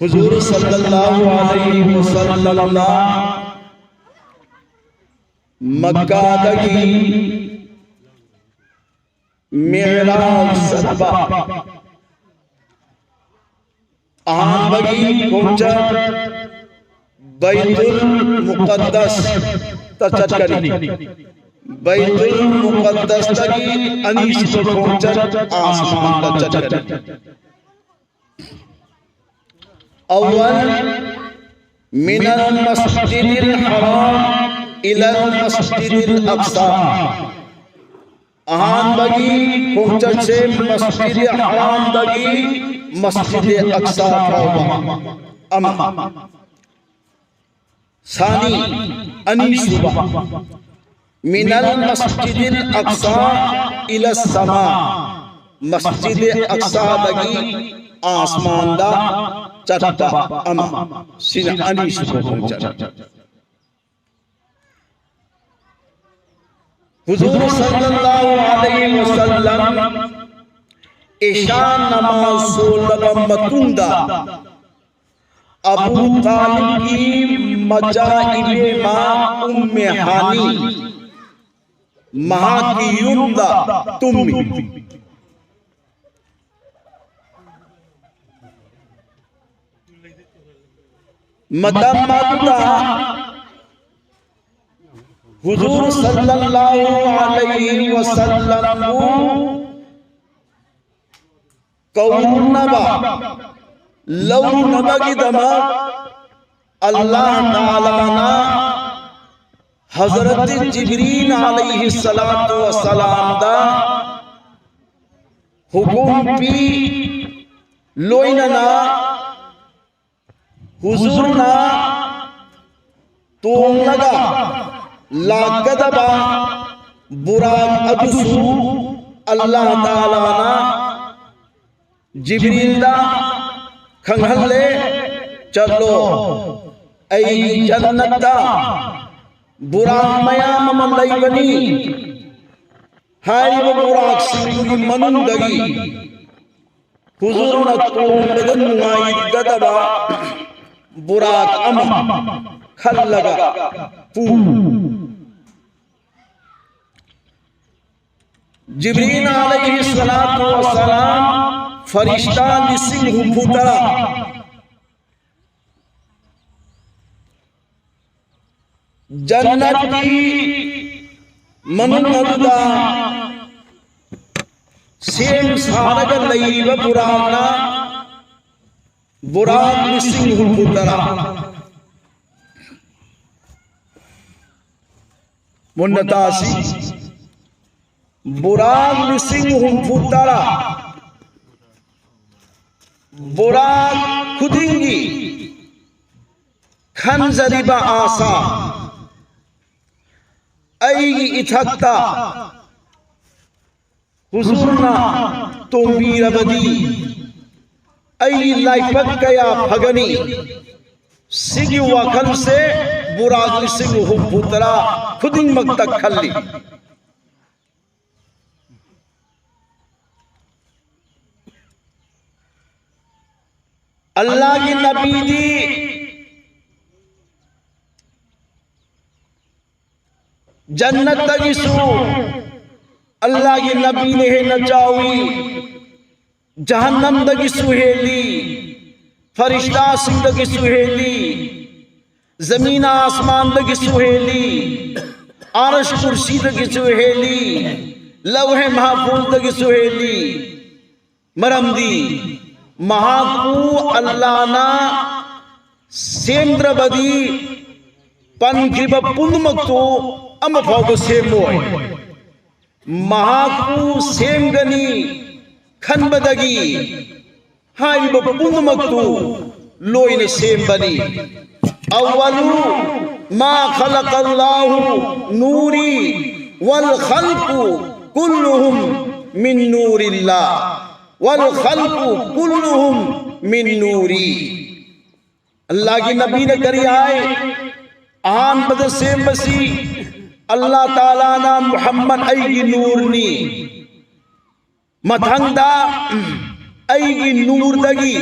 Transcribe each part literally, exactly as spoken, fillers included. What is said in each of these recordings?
ꯍꯨꯖꯨꯔ ꯁꯜꯂꯜꯂꯥꯍꯨ ꯑꯂꯩꯍꯤ ꯋꯁꯜꯂꯝꯅ ꯃꯛꯀꯥꯗꯒꯤ ꯃꯤꯔꯥꯖ ꯆꯠꯄ꯫ ꯑꯍꯥꯟꯕꯒꯤ ꯈꯣꯡꯆꯠ ꯕꯩꯇꯨꯜ ꯃꯨꯀꯠꯗꯁꯇ ꯆꯠꯀꯅꯤ꯫ ꯕꯩꯇꯨꯜ ꯃꯨꯀꯠꯗꯁꯇꯒꯤ ꯑꯅꯤꯁꯨꯕ ꯈꯣꯡꯆꯠ ꯑꯥꯁꯃꯥꯟꯗ ꯆꯠꯀꯅꯤ꯫ ꯑꯋꯜ, ꯃꯤꯅꯜ ꯃꯁꯖꯤꯗꯤꯜ ꯍꯔꯥꯝ ꯏꯂꯜ ꯃꯁꯖꯤꯗꯤꯜ ꯑꯛꯁꯥ꯫ ꯑꯍꯥꯟꯕꯒꯤ ꯈꯣꯡꯆꯠꯁꯦ ꯃꯁꯖꯤꯗ ꯍꯔꯥꯝꯗꯒꯤ ꯃꯁꯖꯤꯗ ꯑꯛꯁꯥ ꯐꯥꯎꯕ ꯑꯃ꯫ ꯁꯥꯅꯤ, ꯑꯅꯤꯁꯨꯕ, ꯃꯤꯅꯜ ꯃꯁꯖꯤꯗꯤꯜ ꯑꯛꯁꯥ ꯏꯂ ꯁꯃꯥ, ꯃꯁꯖꯤꯗ ꯑꯛꯁꯥꯗꯒꯤ ꯑꯥꯁꯃꯥꯟꯗ ꯆꯠꯄ ꯑꯃ꯫ ꯁꯤꯅ ꯑꯅꯤꯁꯨꯕ ꯈꯣꯡꯆꯠ꯫ ꯍꯨꯖꯨꯔ ꯁꯜꯂꯜꯂꯥꯍꯨ ꯑꯂꯩꯍꯤ ꯋꯁꯜꯂꯝ ꯏꯁꯥ ꯅꯃꯥꯖ ꯁꯣꯜꯂꯕ ꯃꯇꯨꯡꯗ ꯑꯕꯨ ꯇꯥꯂꯤꯕꯀꯤ ꯃꯆꯥ ꯏꯕꯦꯝꯃ ꯎꯝꯃꯦ ꯍꯥꯅꯤ ꯃꯍꯥꯛꯀꯤ ꯌꯨꯝꯗ ꯇꯨꯝꯃꯤ꯫ ꯃꯇꯝ ꯑꯗꯨꯗ ꯍꯨꯖꯨꯔ ꯁꯜꯂꯜꯂꯥꯍꯨ ꯑꯂꯩꯍꯤ ꯋꯁꯜꯂꯝꯕꯨ ꯀꯧꯅꯕ ꯂꯧꯅꯕꯒꯤꯗꯃꯛ ꯑꯜꯂꯥꯍ ꯇꯥꯂꯥꯅ ꯍꯖꯔꯠ ꯖꯤꯕ꯭ꯔꯤꯜ ꯑꯂꯩꯍꯤ ꯁꯂꯥꯇꯨ ꯋꯁꯂꯥꯝꯗ ꯍꯨꯀꯨꯝ ꯄꯤ, ꯂꯣꯏꯅꯅ ꯍꯨꯖꯨꯔꯅ ꯇꯣꯡꯂꯒ ꯂꯥꯛꯀꯗꯕ ꯕꯨꯔꯥꯛ ꯑꯗꯨꯁꯨ ꯑꯜꯂꯥꯍ ꯇꯥꯂꯥꯅ ꯖꯤꯕ꯭ꯔꯤꯜꯗ ꯈꯪꯍꯜꯂꯦ, "ꯆꯠꯂꯣ, ꯑꯩꯒꯤ ꯖꯟꯅꯠꯇ ꯕꯨꯔꯥꯛ ꯃꯌꯥꯝ ꯑꯃ ꯂꯩꯕꯅꯤ꯫ ꯍꯥꯏꯔꯤꯕ ꯕꯨꯔꯥꯛꯁꯤꯡꯒꯤ ꯃꯅꯨꯡꯗꯒꯤ ꯍꯨꯖꯨꯔꯅ ꯇꯣꯡꯕꯗ ꯅꯨꯡꯉꯥꯏꯒꯗꯕ ꯕꯨꯔꯥꯛ ꯑꯃ ꯈꯜꯂꯒ ꯄꯨ꯫ ꯖꯤꯕ꯭ꯔꯤꯜ ꯑꯂꯩꯍꯤ ꯁꯂꯥꯇꯨ ꯋꯁꯁꯂꯥꯝ ꯐꯔꯤꯁꯇꯥ ꯂꯤꯁꯤꯡ ꯍꯨꯝꯐꯨ ꯇꯔꯥ ꯖꯟꯅꯠꯀꯤ ꯃꯅꯨꯡ ꯑꯗꯨꯗ ꯁꯦꯝ ꯁꯥꯔꯒ ꯂꯩꯔꯤꯕ ꯕꯨꯔꯥꯛꯅ ꯕꯨꯔꯥꯛ ꯂꯤꯁꯤꯡ ꯍꯨꯝꯐꯨ ꯇꯔꯥ꯫ ꯃꯨꯟꯅ ꯇꯥꯁꯤ꯫ ꯕꯨꯔꯥꯛ ꯂꯤꯁꯤꯡ ꯍꯨꯝꯐꯨ ꯇꯔꯥ꯫ ꯕꯨꯔꯥꯛ ꯈꯨꯗꯤꯡꯒꯤ ꯈꯟꯖꯔꯤꯕ ꯑꯥꯁꯥ, ꯑꯩꯒꯤ ꯏꯊꯛꯇ ꯍꯨꯖꯨꯔꯅ ꯇꯣꯡꯕꯤꯔꯕꯗꯤ ꯑꯩꯒꯤ ꯂꯥꯏꯕꯛ ꯀꯌꯥ ꯐꯒꯅꯤ꯫ ꯁꯤꯒꯤ ꯋꯥꯈꯜꯁꯦ ꯕꯨꯔꯥꯛ ꯂꯤꯁꯤꯡ ꯍꯨꯝꯐꯨ ꯇꯔꯥ ꯈꯨꯗꯤꯡꯃꯛꯇ ꯈꯜꯂꯤ꯫ ꯑꯜꯂꯥꯍꯒꯤ ꯅꯕꯤꯗꯤ ꯖꯟꯅꯠꯇꯒꯤꯁꯨ ꯑꯜꯂꯥꯍꯒꯤ ꯅꯕꯤꯅ ꯍꯦꯟꯅ ꯆꯥꯎꯏ, ꯖꯍꯟꯅꯝꯗꯒꯤꯁꯨ ꯍꯦꯜꯂꯤ, ꯐꯔꯤꯁꯇꯥꯁꯤꯡꯗꯒꯤꯁꯨ ꯍꯦꯜꯂꯤ, ꯖꯃꯤꯟ ꯑꯥꯁꯃꯥꯟꯗꯒꯤꯁꯨ ꯍꯦꯜꯂꯤ, ꯑꯔꯁ ꯀꯨꯔꯁꯤꯗꯒꯤꯁꯨ ꯍꯦꯜꯂꯤ, ꯂꯧꯍꯦ ꯃꯍꯐꯨꯖꯗꯒꯤꯁꯨ ꯍꯦꯜꯂꯤ꯫ ꯃꯔꯝꯗꯤ ꯃꯍꯥꯛꯄꯨ ꯑꯜꯂꯥꯍꯅ ꯁꯦꯝꯗ꯭ꯔꯕꯗꯤ ꯄꯟꯈꯤꯕ ꯄꯨꯝꯅꯃꯛꯇꯨ ꯑꯃꯐꯥꯎꯕ ꯁꯦꯝꯂꯣꯏ꯫ ꯃꯍꯥꯛꯄꯨ ꯁꯦꯝꯒꯅꯤ ꯈꯟꯕꯗꯒꯤ ꯍꯥꯏꯔꯤꯕ ꯄꯨꯝꯅꯃꯛꯇꯨ ꯂꯣꯏꯅ ꯁꯦꯝꯕꯅꯤ꯫ أول ما خلق الله نوري والخلق كلهم من نور الله والخلق كلهم من نوري. ꯑꯜꯂꯥꯍꯒꯤ ꯅꯕꯤꯅ ꯀꯔꯤ ꯍꯥꯏ? ꯑꯍꯥꯟꯕꯗ ꯁꯦꯝꯕꯁꯤ ꯑꯜꯂꯥꯍ ꯇꯥꯂꯥꯅ ꯃꯨꯍꯝꯃꯗ ꯑꯩꯒꯤ ꯅꯨꯔꯅꯤ꯫ ꯃꯊꯪꯗ ꯑꯩꯒꯤ ꯅꯨꯔꯗꯒꯤ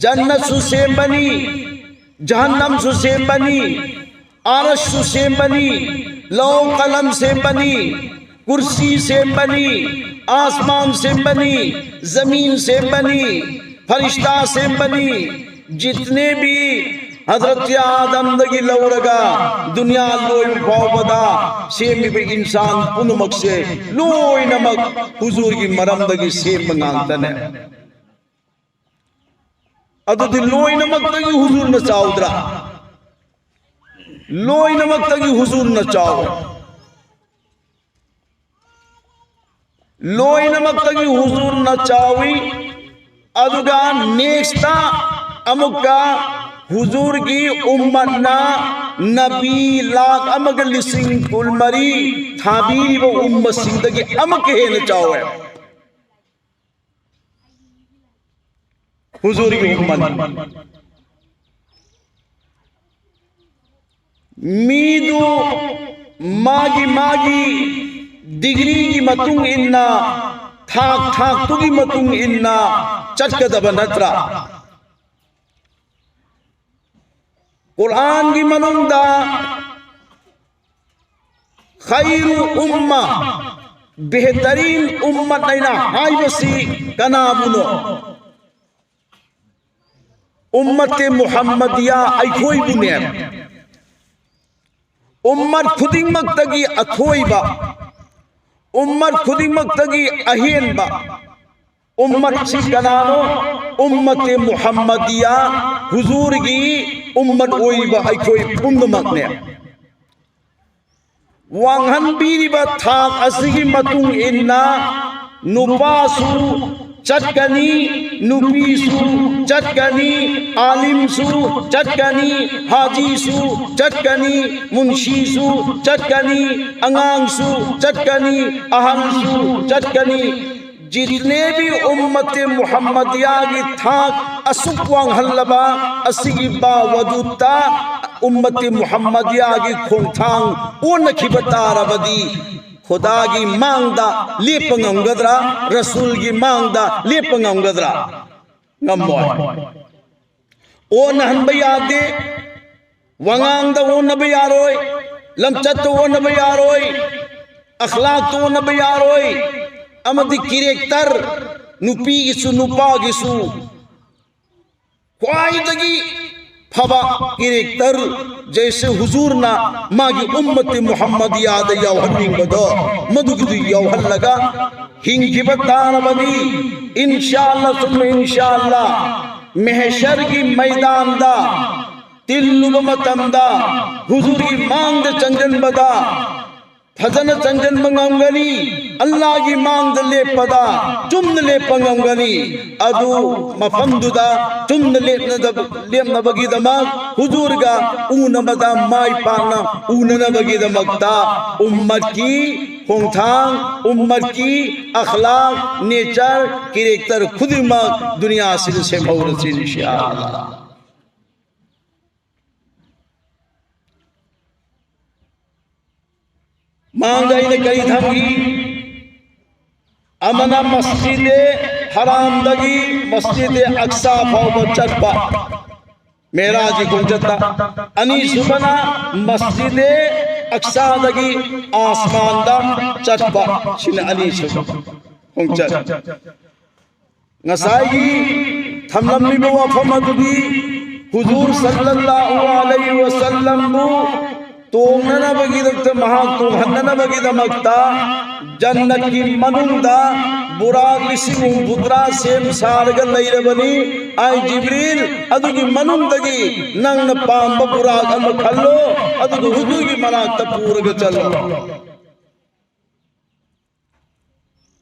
ꯖꯟꯅꯠꯁꯨ ꯁꯦꯝꯕꯅꯤ, ꯖꯍꯟꯅꯝꯁꯨ ꯁꯦꯝꯕꯅꯤ, ꯑꯔꯁꯁꯨ ꯁꯦꯝꯕꯅꯤ, ꯂꯧ ꯀꯂꯝ ꯁꯦꯝꯕꯅꯤ, ꯀꯨꯔꯁꯤ ꯁꯦꯝꯕꯅꯤ, ꯑꯥꯁꯃꯥꯟ ꯁꯦꯝꯕꯅꯤ, ꯖꯃꯤꯟ ꯁꯦꯝꯕꯅꯤ, ꯐꯔꯤꯁꯇꯥ ꯁꯦꯝꯕꯅꯤ꯫ ꯖꯤꯠꯅꯦ ꯚꯤ ꯍꯖꯔꯠ ꯑꯥꯗꯝꯗꯒꯤ ꯂꯧꯔꯒ ꯗꯨꯅꯤꯌꯥ ꯂꯣꯏꯕ ꯐꯥꯎꯕꯗ ꯁꯦꯝꯃꯤꯕ ꯏꯟꯁꯥꯟ ꯄꯨꯝꯅꯃꯛꯁꯦ ꯂꯣꯏꯅꯃꯛ ꯍꯨꯖꯨꯔꯒꯤ ꯃꯔꯝꯗꯒꯤ ꯁꯦꯝꯕ ꯉꯥꯛꯇꯅꯦ꯫ ꯑꯗꯨꯗꯤ ꯂꯣꯏꯅꯃꯛꯇꯒꯤ ꯍꯨꯖꯨꯔꯅ ꯆꯥꯎꯗ꯭ꯔꯥ? ꯂꯣꯏꯅꯃꯛꯇꯒꯤ ꯍꯨꯖꯨꯔꯅ ꯆꯥꯎꯋꯦ꯫ ꯂꯣꯏꯅꯃꯛꯇꯒꯤ ꯍꯨꯖꯨꯔꯅ ꯆꯥꯎꯏ꯫ ꯑꯗꯨꯒ ꯅꯦꯛꯁꯇ ꯑꯃꯨꯛꯀ ꯍꯨꯖꯨꯔꯒꯤ ꯎꯝꯃꯠꯅ ꯅꯕꯤ ꯂꯥꯈ ꯑꯃꯒ ꯂꯤꯁꯤꯡ ꯀꯨꯟꯃꯔꯤ ꯊꯥꯕꯤꯔꯤꯕ ꯎꯝꯃꯁꯤꯡꯗꯒꯤ ꯑꯃꯨꯛꯀ ꯍꯦꯟꯅ ꯆꯥꯎꯋꯦ꯫ ꯍꯨꯖꯨꯔꯒꯤ ꯎꯝꯃꯠ꯫ ꯃꯤꯗꯨ ꯃꯥꯒꯤ ꯃꯥꯒꯤ ꯗꯤꯒ꯭ꯔꯤꯒꯤ ꯃꯇꯨꯡ ꯏꯟꯅ, ꯊꯥꯛ ꯊꯥꯛꯇꯨꯒꯤ ꯃꯇꯨꯡ ꯏꯟꯅ ꯆꯠꯀꯗꯕ ꯅꯠꯇ꯭ꯔꯥ? ꯀꯨꯔꯥꯟꯒꯤ ꯃꯅꯨꯡꯗ ꯈꯩꯔꯨ ꯎꯝꯃ, ꯕꯦꯍꯇꯔꯤꯟ ꯎꯝꯃꯠ ꯍꯥꯏꯅ ꯍꯥꯏꯕꯁꯤ ꯀꯅꯥꯕꯨꯅꯣ? ꯎꯝꯃꯠꯇꯦ ꯃꯨꯍꯝꯃꯗꯤꯌꯥ ꯑꯩꯈꯣꯏꯕꯨꯅꯦ꯫ ꯎꯝꯃꯠ ꯈꯨꯗꯤꯡꯃꯛꯇꯒꯤ ꯑꯊꯣꯏꯕ, ꯎꯝꯃꯠ ꯈꯨꯗꯤꯡꯃꯛꯇꯒꯤ ꯑꯍꯦꯟꯕ ꯎꯝꯃꯠꯁꯤ ꯀꯅꯥꯅꯣ? ꯎꯝꯃꯠꯇꯦ ꯃꯨꯍꯝꯃꯗꯤꯌꯥ, ꯍꯨꯖꯨꯔꯒꯤ ꯎꯝꯃꯠ ꯑꯣꯏꯕ ꯑꯩꯈꯣꯏ ꯄꯨꯝꯅꯃꯛꯅꯦ꯫ ꯋꯥꯡꯍꯟꯕꯤꯔꯤꯕ ꯊꯥꯛ ꯑꯁꯤꯒꯤ ꯃꯇꯨꯡ ꯏꯟꯅ ꯅꯨꯄꯥꯁꯨ ꯆꯠꯀꯅꯤ, ꯅꯨꯄꯤꯁꯨ ꯆꯠꯀꯅꯤ, ꯑꯥꯂꯤꯝꯁꯨ ꯆꯠꯀꯅꯤ, ꯍꯥꯖꯤꯁꯨ ꯆꯠꯀꯅꯤ, ꯃꯨꯟꯁꯤꯁꯨ ꯆꯠꯀꯅꯤ, ꯑꯉꯥꯡꯁꯨ ꯆꯠꯀꯅꯤ, ꯑꯍꯜꯁꯨ ꯆꯠꯀꯅꯤ꯫ ꯖꯤꯠꯅꯦ ꯚꯤ ꯎꯝꯃꯠꯇꯦ ꯃꯨꯍꯝꯃꯗꯤꯌꯥꯒꯤ ꯊꯥꯛ ꯑꯁꯨꯛ ꯋꯥꯡꯍꯜꯂꯕ ꯑꯁꯤꯒꯤ ꯕꯥꯋꯖꯨꯗꯇ ꯎꯝꯃꯠꯇꯦ ꯃꯨꯍꯝꯃꯗꯤꯌꯥꯒꯤ ꯈꯣꯡꯊꯥꯡ ꯑꯣꯟꯅꯈꯤꯕ ꯇꯥꯔꯕꯗꯤ, ꯈꯨꯗꯥꯒꯤ ꯃꯥꯡꯗ ꯂꯦꯞꯄ ꯉꯝꯒꯗ꯭ꯔꯥ? ꯔꯁꯨꯜꯒꯤ ꯃꯥꯡꯗ ꯂꯦꯞꯄ ꯉꯝꯒꯗ꯭ꯔꯥ? ꯉꯝꯃꯣꯏ꯫ ꯑꯣꯟꯅꯍꯟꯕ ꯌꯥꯗꯦ꯫ ꯋꯥꯉꯥꯡꯗ ꯑꯣꯟꯅꯕ ꯌꯥꯔꯣꯏ, ꯂꯝꯆꯠꯇ ꯑꯣꯟꯅꯕ ꯌꯥꯔꯣꯏ, ꯑꯈ꯭ꯂꯥꯛꯇ ꯑꯣꯟꯅꯕ ꯌꯥꯔꯣꯏ, ꯑꯃꯗꯤ ꯀꯦꯔꯦꯛꯇꯔ, ꯅꯨꯄꯤꯒꯤꯁꯨ ꯅꯨꯄꯥꯒꯤꯁꯨ ꯈ꯭ꯋꯥꯏꯗꯒꯤ ꯐꯕ ꯀꯦꯔꯦꯛꯇꯔ, ꯖꯩꯁꯦ ꯍꯨꯖꯨꯔꯅ ꯃꯥꯒꯤ ꯎꯝꯃꯠꯇꯤ ꯃꯨꯍꯝꯃꯗꯤꯌꯥꯗ ꯌꯥꯎꯍꯟꯅꯤꯡꯕꯗꯣ, ꯃꯗꯨꯒꯤꯗꯨ ꯌꯥꯎꯍꯜꯂꯒ ꯍꯤꯡꯈꯤꯕ ꯇꯥꯔꯕꯗꯤ, ꯏꯟꯁꯥ ꯑꯜꯂꯥ ꯁꯨꯝꯃ ꯏꯟꯁꯥ ꯑꯜꯂꯥ, ꯃꯦꯍꯁꯔꯒꯤ ꯃꯩꯗꯥꯟꯗ ꯇꯤꯜꯂꯨꯕ ꯃꯇꯝꯗ ꯍꯨꯖꯨꯔꯒꯤ ꯃꯥꯡꯗ ꯆꯪꯁꯤꯟꯕꯗ ꯐꯖꯅ ꯆꯪꯁꯤꯟꯕ ꯉꯝꯒꯅꯤ꯫ ꯑꯜꯂꯥꯒꯤ ꯃꯥꯡꯗ ꯂꯦꯞꯄꯗ ꯆꯨꯝꯅ ꯂꯦꯞꯄ ꯉꯝꯒꯅꯤ꯫ ꯑꯗꯨ ꯃꯐꯝꯗꯨꯗ ꯆꯨꯝꯅ ꯂꯦꯞꯅꯗꯕ-, ꯂꯦꯞꯅꯕꯒꯤꯗꯃꯛ, ꯍꯨꯖꯨꯔꯒ ꯎꯅꯕꯗ ꯃꯥꯏ ꯄꯥꯛꯅ ꯎꯅꯅꯕꯒꯤꯗꯃꯛꯇ ꯎꯝꯃꯠꯀꯤ ꯈꯣꯡꯊꯥꯡ, ꯎꯝꯃꯠꯀꯤ ꯑꯈ꯭ꯂꯥꯛ, ꯅꯦꯆꯔ, ꯀꯦꯔꯦꯛꯇꯔ ꯈꯨꯗꯤꯡꯃꯛ ꯗꯨꯅꯤꯌꯥꯁꯤꯗ ꯁꯦꯝꯍꯧꯔꯁꯤ, ꯏꯟꯁꯥ ꯑꯜꯂꯥ꯫ ꯃꯥꯡꯗ ꯑꯩꯅ ꯀꯔꯤ ꯊꯝꯈꯤ? ꯑꯃꯅ ꯃꯁꯖꯤꯗꯦ ꯍꯔꯥꯝꯗꯒꯤ ꯃꯁꯖꯤꯗꯦ ꯑꯛꯁꯥ ꯐꯥꯎꯕ ꯆꯠꯄ, ꯃꯦꯔꯥꯖꯒꯤ ꯈꯣꯡꯆꯠꯇ꯫ ꯑꯅꯤꯁꯨꯕꯅ ꯃꯁꯖꯤꯗꯦ ꯑꯛꯁꯥꯗꯒꯤ ꯑꯥꯁꯃꯥꯟꯗ ꯆꯠꯄ, ꯁꯤꯅ ꯑꯅꯤꯁꯨꯕ ꯈꯣꯡꯆꯠ꯫ ꯉꯁꯥꯏꯒꯤ ꯊꯝꯂꯝꯂꯤꯕ ꯋꯥꯐꯝ ꯑꯗꯨꯗꯤ ꯍꯨꯖꯨꯔ ꯁꯜꯂꯜꯂꯥꯍꯨ ꯑꯂꯩꯍꯤ ꯋꯁꯜꯂꯝꯕꯨ ꯇꯣꯡꯅꯅꯕꯒꯤꯗꯃꯛꯇ, ꯃꯍꯥꯛ ꯇꯣꯡꯍꯟꯅꯅꯕꯒꯤꯗꯃꯛꯇ ꯖꯟꯅꯠꯀꯤ ꯃꯅꯨꯡꯗ ꯕꯨꯔꯥꯛ ꯂꯤꯁꯤꯡ ꯍꯨꯝꯐꯨꯇꯔꯥ ꯁꯦꯝ ꯁꯥꯔꯒ ꯂꯩꯔꯕꯅꯤ꯫ ꯑꯥꯏ ꯖꯤꯕ꯭ꯔꯤꯜ, ꯑꯗꯨꯒꯤ ꯃꯅꯨꯡꯗꯒꯤ ꯅꯪꯅ ꯄꯥꯝꯕ ꯕꯨꯔꯥꯛ ꯑꯃ ꯈꯜꯂꯣ, ꯑꯗꯨꯒ ꯍꯨꯖꯨꯔꯒꯤ ꯃꯅꯥꯛꯇ ꯄꯨꯔꯒ ꯆꯠꯂꯣ꯫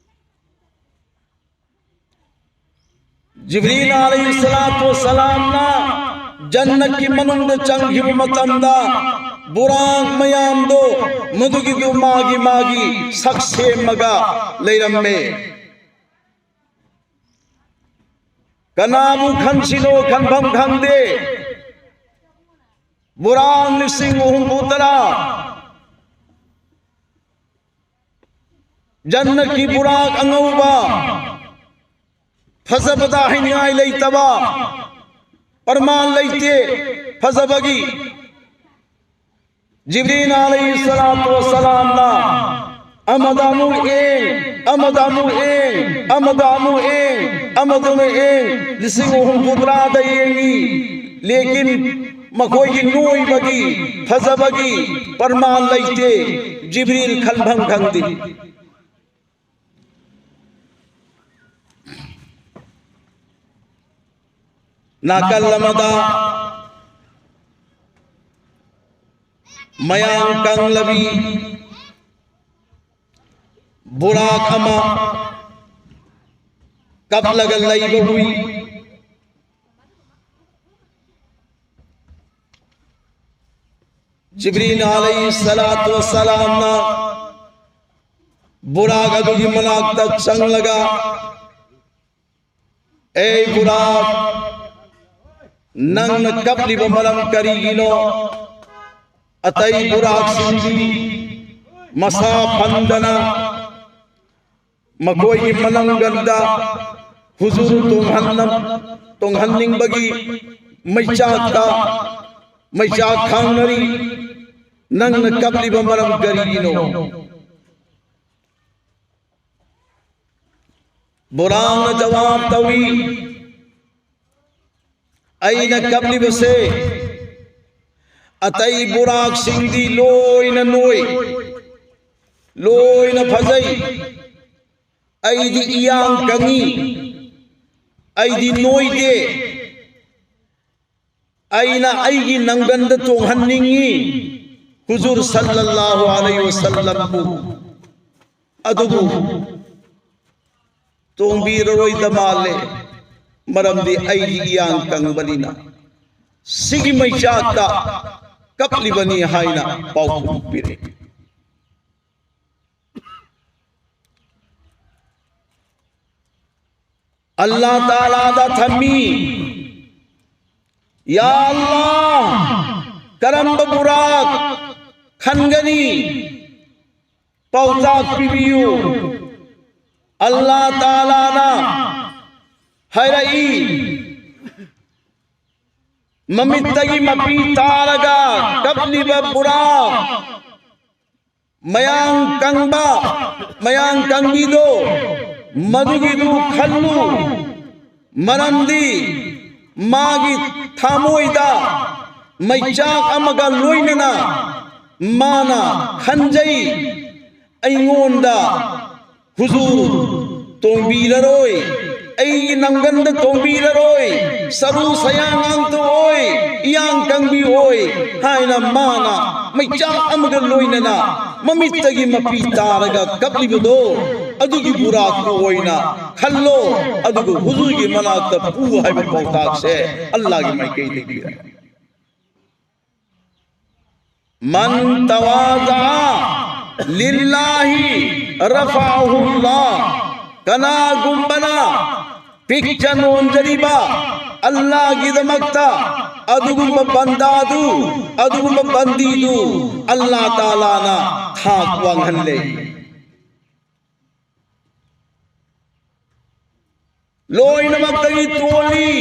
ꯖꯤꯕ꯭ꯔꯤꯜ ꯑꯂꯩꯍꯤ ꯁꯂꯥꯇꯨ ꯋꯁꯁꯂꯥꯝꯅ ꯖꯟꯅꯠꯀꯤ ꯃꯅꯨꯡꯗ ꯆꯪꯈꯤꯕ ꯃꯇꯝꯗ ꯕꯨꯔꯥꯛ ꯃꯌꯥꯝꯗꯣ ꯃꯗꯨꯒꯤꯗꯨ ꯃꯥꯒꯤ ꯃꯥꯒꯤ ꯁꯛ ꯁꯦꯝꯃꯒ ꯂꯩꯔꯝꯃꯦ꯫ ꯀꯅꯥꯕꯨ ꯈꯟꯁꯤꯅꯣ ꯈꯟꯐꯝ ꯈꯪꯗꯦ꯫ ꯕꯨꯔꯥꯛ ꯂꯤꯁꯤꯡ ꯍꯨꯝꯐꯨ ꯇꯔꯥ ꯖꯟꯅꯠꯀꯤ ꯕꯨꯔꯥꯛ ꯑꯉꯧꯕ, ꯐꯖꯕꯗ ꯍꯥꯏꯅꯤꯡꯉꯥꯏ ꯂꯩꯇꯕ, ꯄ꯭ꯔꯃꯥꯟ ꯂꯩꯇꯦ ꯐꯖꯕꯒꯤ꯫ ꯖꯤꯕ꯭ꯔꯤꯜ ꯑꯂꯩꯍꯤ ꯁꯂꯥꯇꯨ ꯋꯁꯁꯂꯥꯝꯅ ꯑꯃꯗ ꯑꯃꯨꯛ ꯌꯦꯡ, ꯑꯃꯗ ꯑꯃꯨꯛ ꯌꯦꯡ, ꯑꯃꯗ ꯑꯃꯨꯛ ꯌꯦꯡ, ꯑꯃꯗ ꯑꯃꯨꯛ ꯌꯦꯡ, ꯂꯤꯁꯤꯡ ꯑꯍꯨꯝ ꯐꯨ ꯇꯔꯥꯗ ꯌꯦꯡꯉꯤ꯫ ꯂꯦꯀꯤꯟ ꯃꯈꯣꯏꯒꯤ ꯅꯣꯏꯕꯒꯤ, ꯐꯖꯕꯒꯤ ꯄ꯭ꯔꯃꯥꯟ ꯂꯩꯇꯦ꯫ ꯖꯤꯕ꯭ꯔꯤꯜ ꯈꯟꯐꯝ ꯈꯪꯗꯦ꯫ ꯅꯥꯀꯜ ꯑꯃꯗ ꯃꯌꯥꯡ ꯀꯪꯂꯕꯤ ꯕꯨꯔꯥꯛ ꯑꯃ ꯀꯞꯂꯒ ꯂꯩꯕ ꯎꯏ꯫ ꯖꯤꯕ꯭ꯔꯤꯜ ꯑꯂꯩꯍꯤ ꯁꯂꯥꯇꯨ ꯋꯁꯁꯂꯥꯝꯅ ꯕꯨꯔꯥꯛ ꯑꯗꯨꯒꯤ ꯃꯅꯥꯛꯇ ꯆꯪꯂꯒ, "ꯑꯦ ꯕꯨꯔꯥꯛ, ꯅꯪꯅ ꯀꯞꯂꯤꯕ ꯃꯔꯝ ꯀꯔꯤꯒꯤꯅꯣ? ꯑꯇꯩ ꯕꯨꯔꯥꯛꯁꯤꯡꯗꯤ ꯃꯁꯥ ꯐꯟꯗꯅ ꯃꯈꯣꯏꯒꯤ ꯃꯅꯪꯒꯟꯗ ꯍꯨꯖꯨꯔ ꯇꯣꯡꯍꯟꯅ-, ꯇꯣꯡꯍꯟꯅꯤꯡꯕꯒꯤ ꯃꯩꯆꯥꯛꯇ ꯃꯩꯆꯥꯛ ꯈꯥꯡꯅꯔꯤ꯫ ꯅꯪꯅ ꯀꯞꯂꯤꯕ ꯃꯔꯝ ꯀꯔꯤꯒꯤꯅꯣ?" ꯕꯨꯔꯥꯛꯅ ꯖꯋꯥꯕ ꯇꯧꯏ, "ꯑꯩꯅ ꯀꯞꯂꯤꯕꯁꯦ ꯑꯇꯩ ꯕꯨꯔꯥꯛꯁꯤꯡꯗꯤ ꯂꯣꯏꯅ ꯅꯣꯏ, ꯂꯣꯏꯅ ꯐꯖꯩ, ꯑꯩꯗꯤ ꯏꯌꯥꯡ ꯀꯪꯉꯤ, ꯑꯩꯗꯤ ꯅꯣꯏꯗꯦ꯫ ꯑꯩꯅ ꯑꯩꯒꯤ ꯅꯪꯒꯟꯗ ꯇꯣꯡꯍꯟꯅꯤꯡꯉꯤ ꯍꯨꯖꯨꯔ ꯁꯜꯂꯜꯂꯥꯍꯨ ꯑꯂꯩꯍꯤ ꯋꯁꯜꯂꯝꯕꯨ, ꯑꯗꯨꯕꯨ ꯇꯣꯡꯕꯤꯔꯔꯣꯏꯗ ꯃꯥꯜꯂꯦ, ꯃꯔꯝꯗꯤ ꯑꯩꯗꯤ ꯏꯌꯥꯡ ꯀꯪꯕꯅꯤꯅ꯫ ꯁꯤꯒꯤ ꯃꯩꯆꯥꯛꯇ ꯀꯞꯂꯤꯕꯅꯤ" ꯍꯥꯏꯅ ꯄꯥꯎꯈꯨꯝ ꯄꯤꯔꯛꯏ꯫ ꯑꯜꯂꯥ ꯇꯥꯂꯥꯗ ꯊꯝꯃꯤ, "ꯌꯥ ꯑꯜꯂꯥ, ꯀꯔꯝꯕ ꯕꯨꯔꯥꯛ ꯈꯟꯒꯅꯤ?" ꯄꯥꯎꯇꯥꯛ ꯄꯤꯕꯤꯌꯨ꯫ ꯑꯜꯂꯥ ꯇꯥꯂꯥꯅ ꯍꯥꯏꯔꯛꯏ, ꯃꯃꯤꯠꯇꯒꯤ ꯃꯄꯤ ꯇꯥꯔꯒ ꯀꯞꯂꯤꯕ ꯕꯨꯔꯥ ꯃꯌꯥꯡ ꯀꯪꯕ, ꯃꯌꯥꯡ ꯀꯪꯕꯤꯗꯣ, ꯃꯗꯨꯒꯤꯗꯨ ꯈꯜꯂꯨ꯫ ꯃꯔꯝꯗꯤ ꯃꯥꯒꯤ ꯊꯃꯣꯏꯗ ꯃꯩꯆꯥꯛ ꯑꯃꯒ ꯂꯣꯏꯅꯅ ꯃꯥꯅ ꯈꯟꯖꯩ, "ꯑꯩꯉꯣꯟꯗ ꯍꯨꯖꯨꯔ ꯇꯣꯡꯕꯤꯔꯔꯣꯏ, ꯑꯩꯒꯤ ꯅꯪꯒꯟꯗ ꯇꯣꯡꯕꯤꯔꯔꯣꯏ, ꯁꯔꯨ ꯁꯌꯥꯡ ꯉꯥꯡꯇꯣꯛꯑꯣꯏ, ꯏꯌꯥꯡ ꯀꯪꯕꯤꯑꯣꯏ" ꯍꯥꯏꯅ ꯃꯥꯅ ꯃꯩꯆꯥꯛ ꯑꯃꯒ ꯂꯣꯏꯅꯅ ꯃꯃꯤꯠꯇꯒꯤ ꯃꯄꯤ ꯇꯥꯔꯒ ꯀꯞꯂꯤꯕꯗꯣ, ꯑꯗꯨꯒꯤ ꯕꯨꯔꯥꯛꯇꯨ ꯑꯣꯏꯅ ꯈꯜꯂꯣ, ꯑꯗꯨꯒ ꯍꯨꯖꯨꯔꯒꯤ ꯃꯅꯥꯛꯇ ꯄꯨ ꯍꯥꯏꯕ ꯄꯥꯎꯇꯥꯛꯁꯦ ꯑꯜꯂꯥꯒꯤ ꯃꯥꯏꯀꯩꯗꯒꯤ ꯄꯤꯔꯦ꯫ "ꯃꯟ ꯇꯋꯥꯗꯥ ꯂꯤꯜꯂꯥꯍꯤ ꯔꯐꯥꯍꯨꯜꯂꯥ"꯫ ꯀꯅꯥꯒꯨꯝꯕꯅ ꯄꯤꯛꯆ ꯅꯣꯟꯖꯔꯤꯕ ꯑꯜꯂꯥꯒꯤꯗꯃꯛꯇ, ꯑꯗꯨꯒꯨꯝꯕ ꯕꯟꯗꯥꯗꯨ, ꯑꯗꯨꯒꯨꯝꯕ ꯕꯟꯗꯤꯗꯨ ꯑꯜꯂꯥ ꯇꯥꯂꯥꯅ ꯊꯥꯛ ꯋꯥꯡꯍꯜꯂꯦ꯫ "ꯂꯣꯏꯅꯃꯛꯇꯒꯤ ꯇꯣꯜꯂꯤ,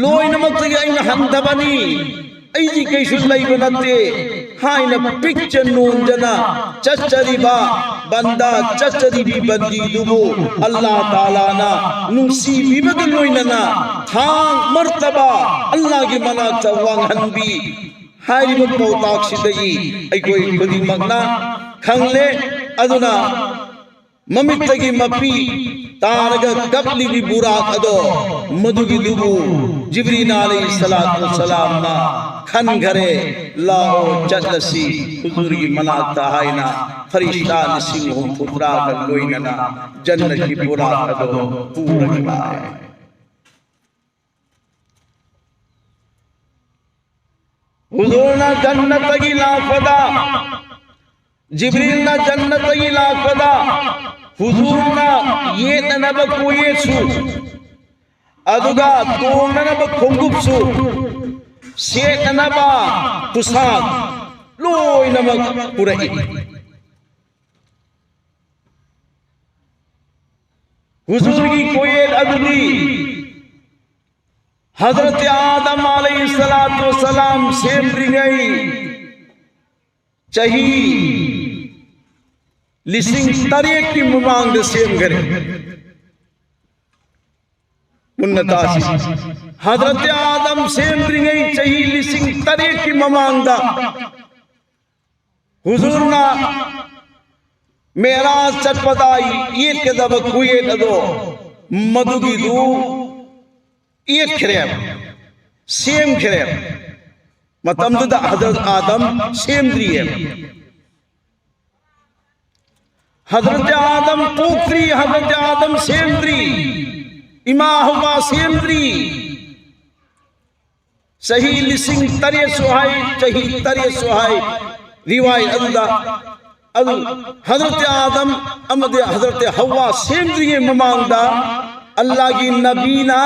ꯂꯣꯏꯅꯃꯛꯇꯒꯤ ꯑꯩꯅ ꯍꯟꯊꯕꯅꯤ, ꯑꯩꯗꯤ ꯀꯩꯁꯨ ꯂꯩꯕ ꯅꯠꯇꯦ" ꯍꯥꯏꯅ ꯄꯤꯛꯆ ꯅꯣꯟꯖꯅ ꯆꯠꯆꯔꯤꯕ ꯕꯟꯗꯥ, ꯆꯠꯆꯔꯤꯕꯤ ꯕꯟꯗꯤꯗꯨꯕꯨ ꯑꯜꯂꯥ ꯇꯥꯂꯥꯅ ꯅꯨꯡꯁꯤꯕꯤꯕꯒ ꯂꯣꯏꯅꯅ ꯊꯥꯛ ꯃꯔꯇꯕꯥ ꯑꯜꯂꯥꯒꯤ ꯃꯅꯥꯛꯇ ꯋꯥꯡꯍꯟꯕꯤ ꯍꯥꯏꯔꯤꯕ ꯄꯥꯎꯇꯥꯛꯁꯤꯗꯒꯤ ꯑꯩꯈꯣꯏ ꯈꯨꯗꯤꯡꯃꯛꯅ ꯈꯪꯂꯦ꯫ ꯑꯗꯨꯅ ꯃꯃꯤꯠꯇꯒꯤ ꯃꯄꯤ ꯇꯥꯔꯒ ꯀꯞꯂꯤꯕꯤ ꯕꯨꯔꯥꯛ ꯑꯗꯣ, ꯃꯗꯨꯒꯤꯗꯨꯕꯨ ꯖꯤꯕ꯭ꯔꯤꯜ ꯑꯂꯩꯍꯤ ꯁꯂꯥꯇꯨ ꯋꯁꯁꯂꯥꯝꯅ ꯈꯟꯈꯔꯦ, "ꯂꯥꯛꯑꯣ, ꯆꯠꯂꯁꯤ ꯍꯨꯖꯨꯔꯒꯤ ꯃꯅꯥꯛꯇ" ꯍꯥꯏꯅ ꯐꯔꯤꯁꯇꯥ ꯂꯤꯁꯤꯡ ꯍꯨꯝꯐꯨꯇꯔꯥꯒ ꯂꯣꯏꯅꯅ ꯖꯟꯅꯠꯀꯤ ꯕꯨꯔꯥꯛ ꯑꯗꯣ ꯄꯨꯔꯒ ꯂꯥꯛꯑꯦ꯫ ꯍꯨꯖꯨꯔꯅ ꯖꯟꯅꯠꯇꯒꯤ ꯂꯥꯛꯄꯗ, ꯖꯤꯕ꯭ꯔꯤꯜꯅ ꯖꯟꯅꯠꯇꯒꯤ ꯂꯥꯛꯄꯗ, ꯍꯨꯖꯨꯔꯅ ꯌꯦꯠꯅꯅꯕ ꯀꯣꯌꯦꯠꯁꯨ, ꯑꯗꯨꯒ ꯇꯣꯡꯅꯅꯕ ꯈꯣꯡꯎꯞꯁꯨ, ꯁꯦꯠꯅꯅꯕ ꯄꯨꯁꯥꯛ ꯂꯣꯏꯅꯃꯛ ꯄꯨꯔꯛꯏ꯫ ꯍꯨꯖꯨꯔꯒꯤ ꯀꯣꯌꯦꯠ ꯑꯗꯨꯗꯤ ꯍꯖꯔꯠ ꯑꯥꯗꯝ ꯑꯂꯩꯍꯤ ꯁꯂꯥꯇꯨ ꯋꯁꯁꯂꯥꯝ ꯁꯦꯝꯗ꯭ꯔꯤꯉꯩ ꯆꯍꯤ ꯂꯤꯁꯤꯡ ꯇꯔꯦꯠꯀꯤ ꯃꯃꯥꯡꯗ ꯁꯦꯝꯈꯔꯦ꯫ ꯃꯨꯟꯅ ꯇꯥꯁꯤ꯫ ꯍꯖꯔꯠ ꯑꯥꯗꯝ ꯁꯦꯝꯗ꯭ꯔꯤꯉꯩ ꯆꯍꯤ ꯂꯤꯁꯤꯡ ꯇꯔꯦꯠꯀꯤ ꯃꯃꯥꯡꯗ ꯍꯨꯖꯨꯔꯅ ꯃꯦꯔꯥꯖ ꯆꯠꯄꯗ ꯌꯦꯠꯀꯗꯕ ꯀꯨꯌꯦꯠ ꯑꯗꯣ ꯃꯗꯨꯒꯤꯗꯨ ꯌꯦꯠꯈ꯭ꯔꯦꯕ, ꯁꯦꯝꯈ꯭ꯔꯦꯕ꯫ ꯃꯇꯝꯗꯨꯗ ꯍꯖꯔꯠ ꯑꯥꯗꯝ ꯁꯦꯝꯗ꯭ꯔꯤꯑꯕ꯫ ꯍꯖꯔꯠ ꯑꯥꯗꯝ ꯄꯣꯛꯇ꯭ꯔꯤ, ꯍꯖꯔꯠ ꯑꯥꯗꯝ ꯁꯦꯝꯗ꯭ꯔꯤ, ꯏꯃꯥ ꯍꯧꯋꯥ ꯁꯦꯝꯗ꯭ꯔꯤ꯫ ꯆꯍꯤ ꯂꯤꯁꯤꯡ ꯇꯔꯦꯠꯁꯨ ꯍꯥꯏ, ꯆꯍꯤ ꯇꯔꯦꯠꯁꯨ ꯍꯥꯏ꯫ ꯔꯤꯋꯥꯌꯠ ꯑꯗꯨꯗ ꯑꯗꯨ ꯍꯖꯔꯠ ꯑꯥꯗꯝ ꯑꯃꯗꯤ ꯍꯖꯔꯠ ꯍꯧꯋꯥ ꯁꯦꯝꯗ꯭ꯔꯤꯉꯩ ꯃꯃꯥꯡꯗ ꯑꯜꯂꯥꯍꯒꯤ ꯅꯕꯤꯅ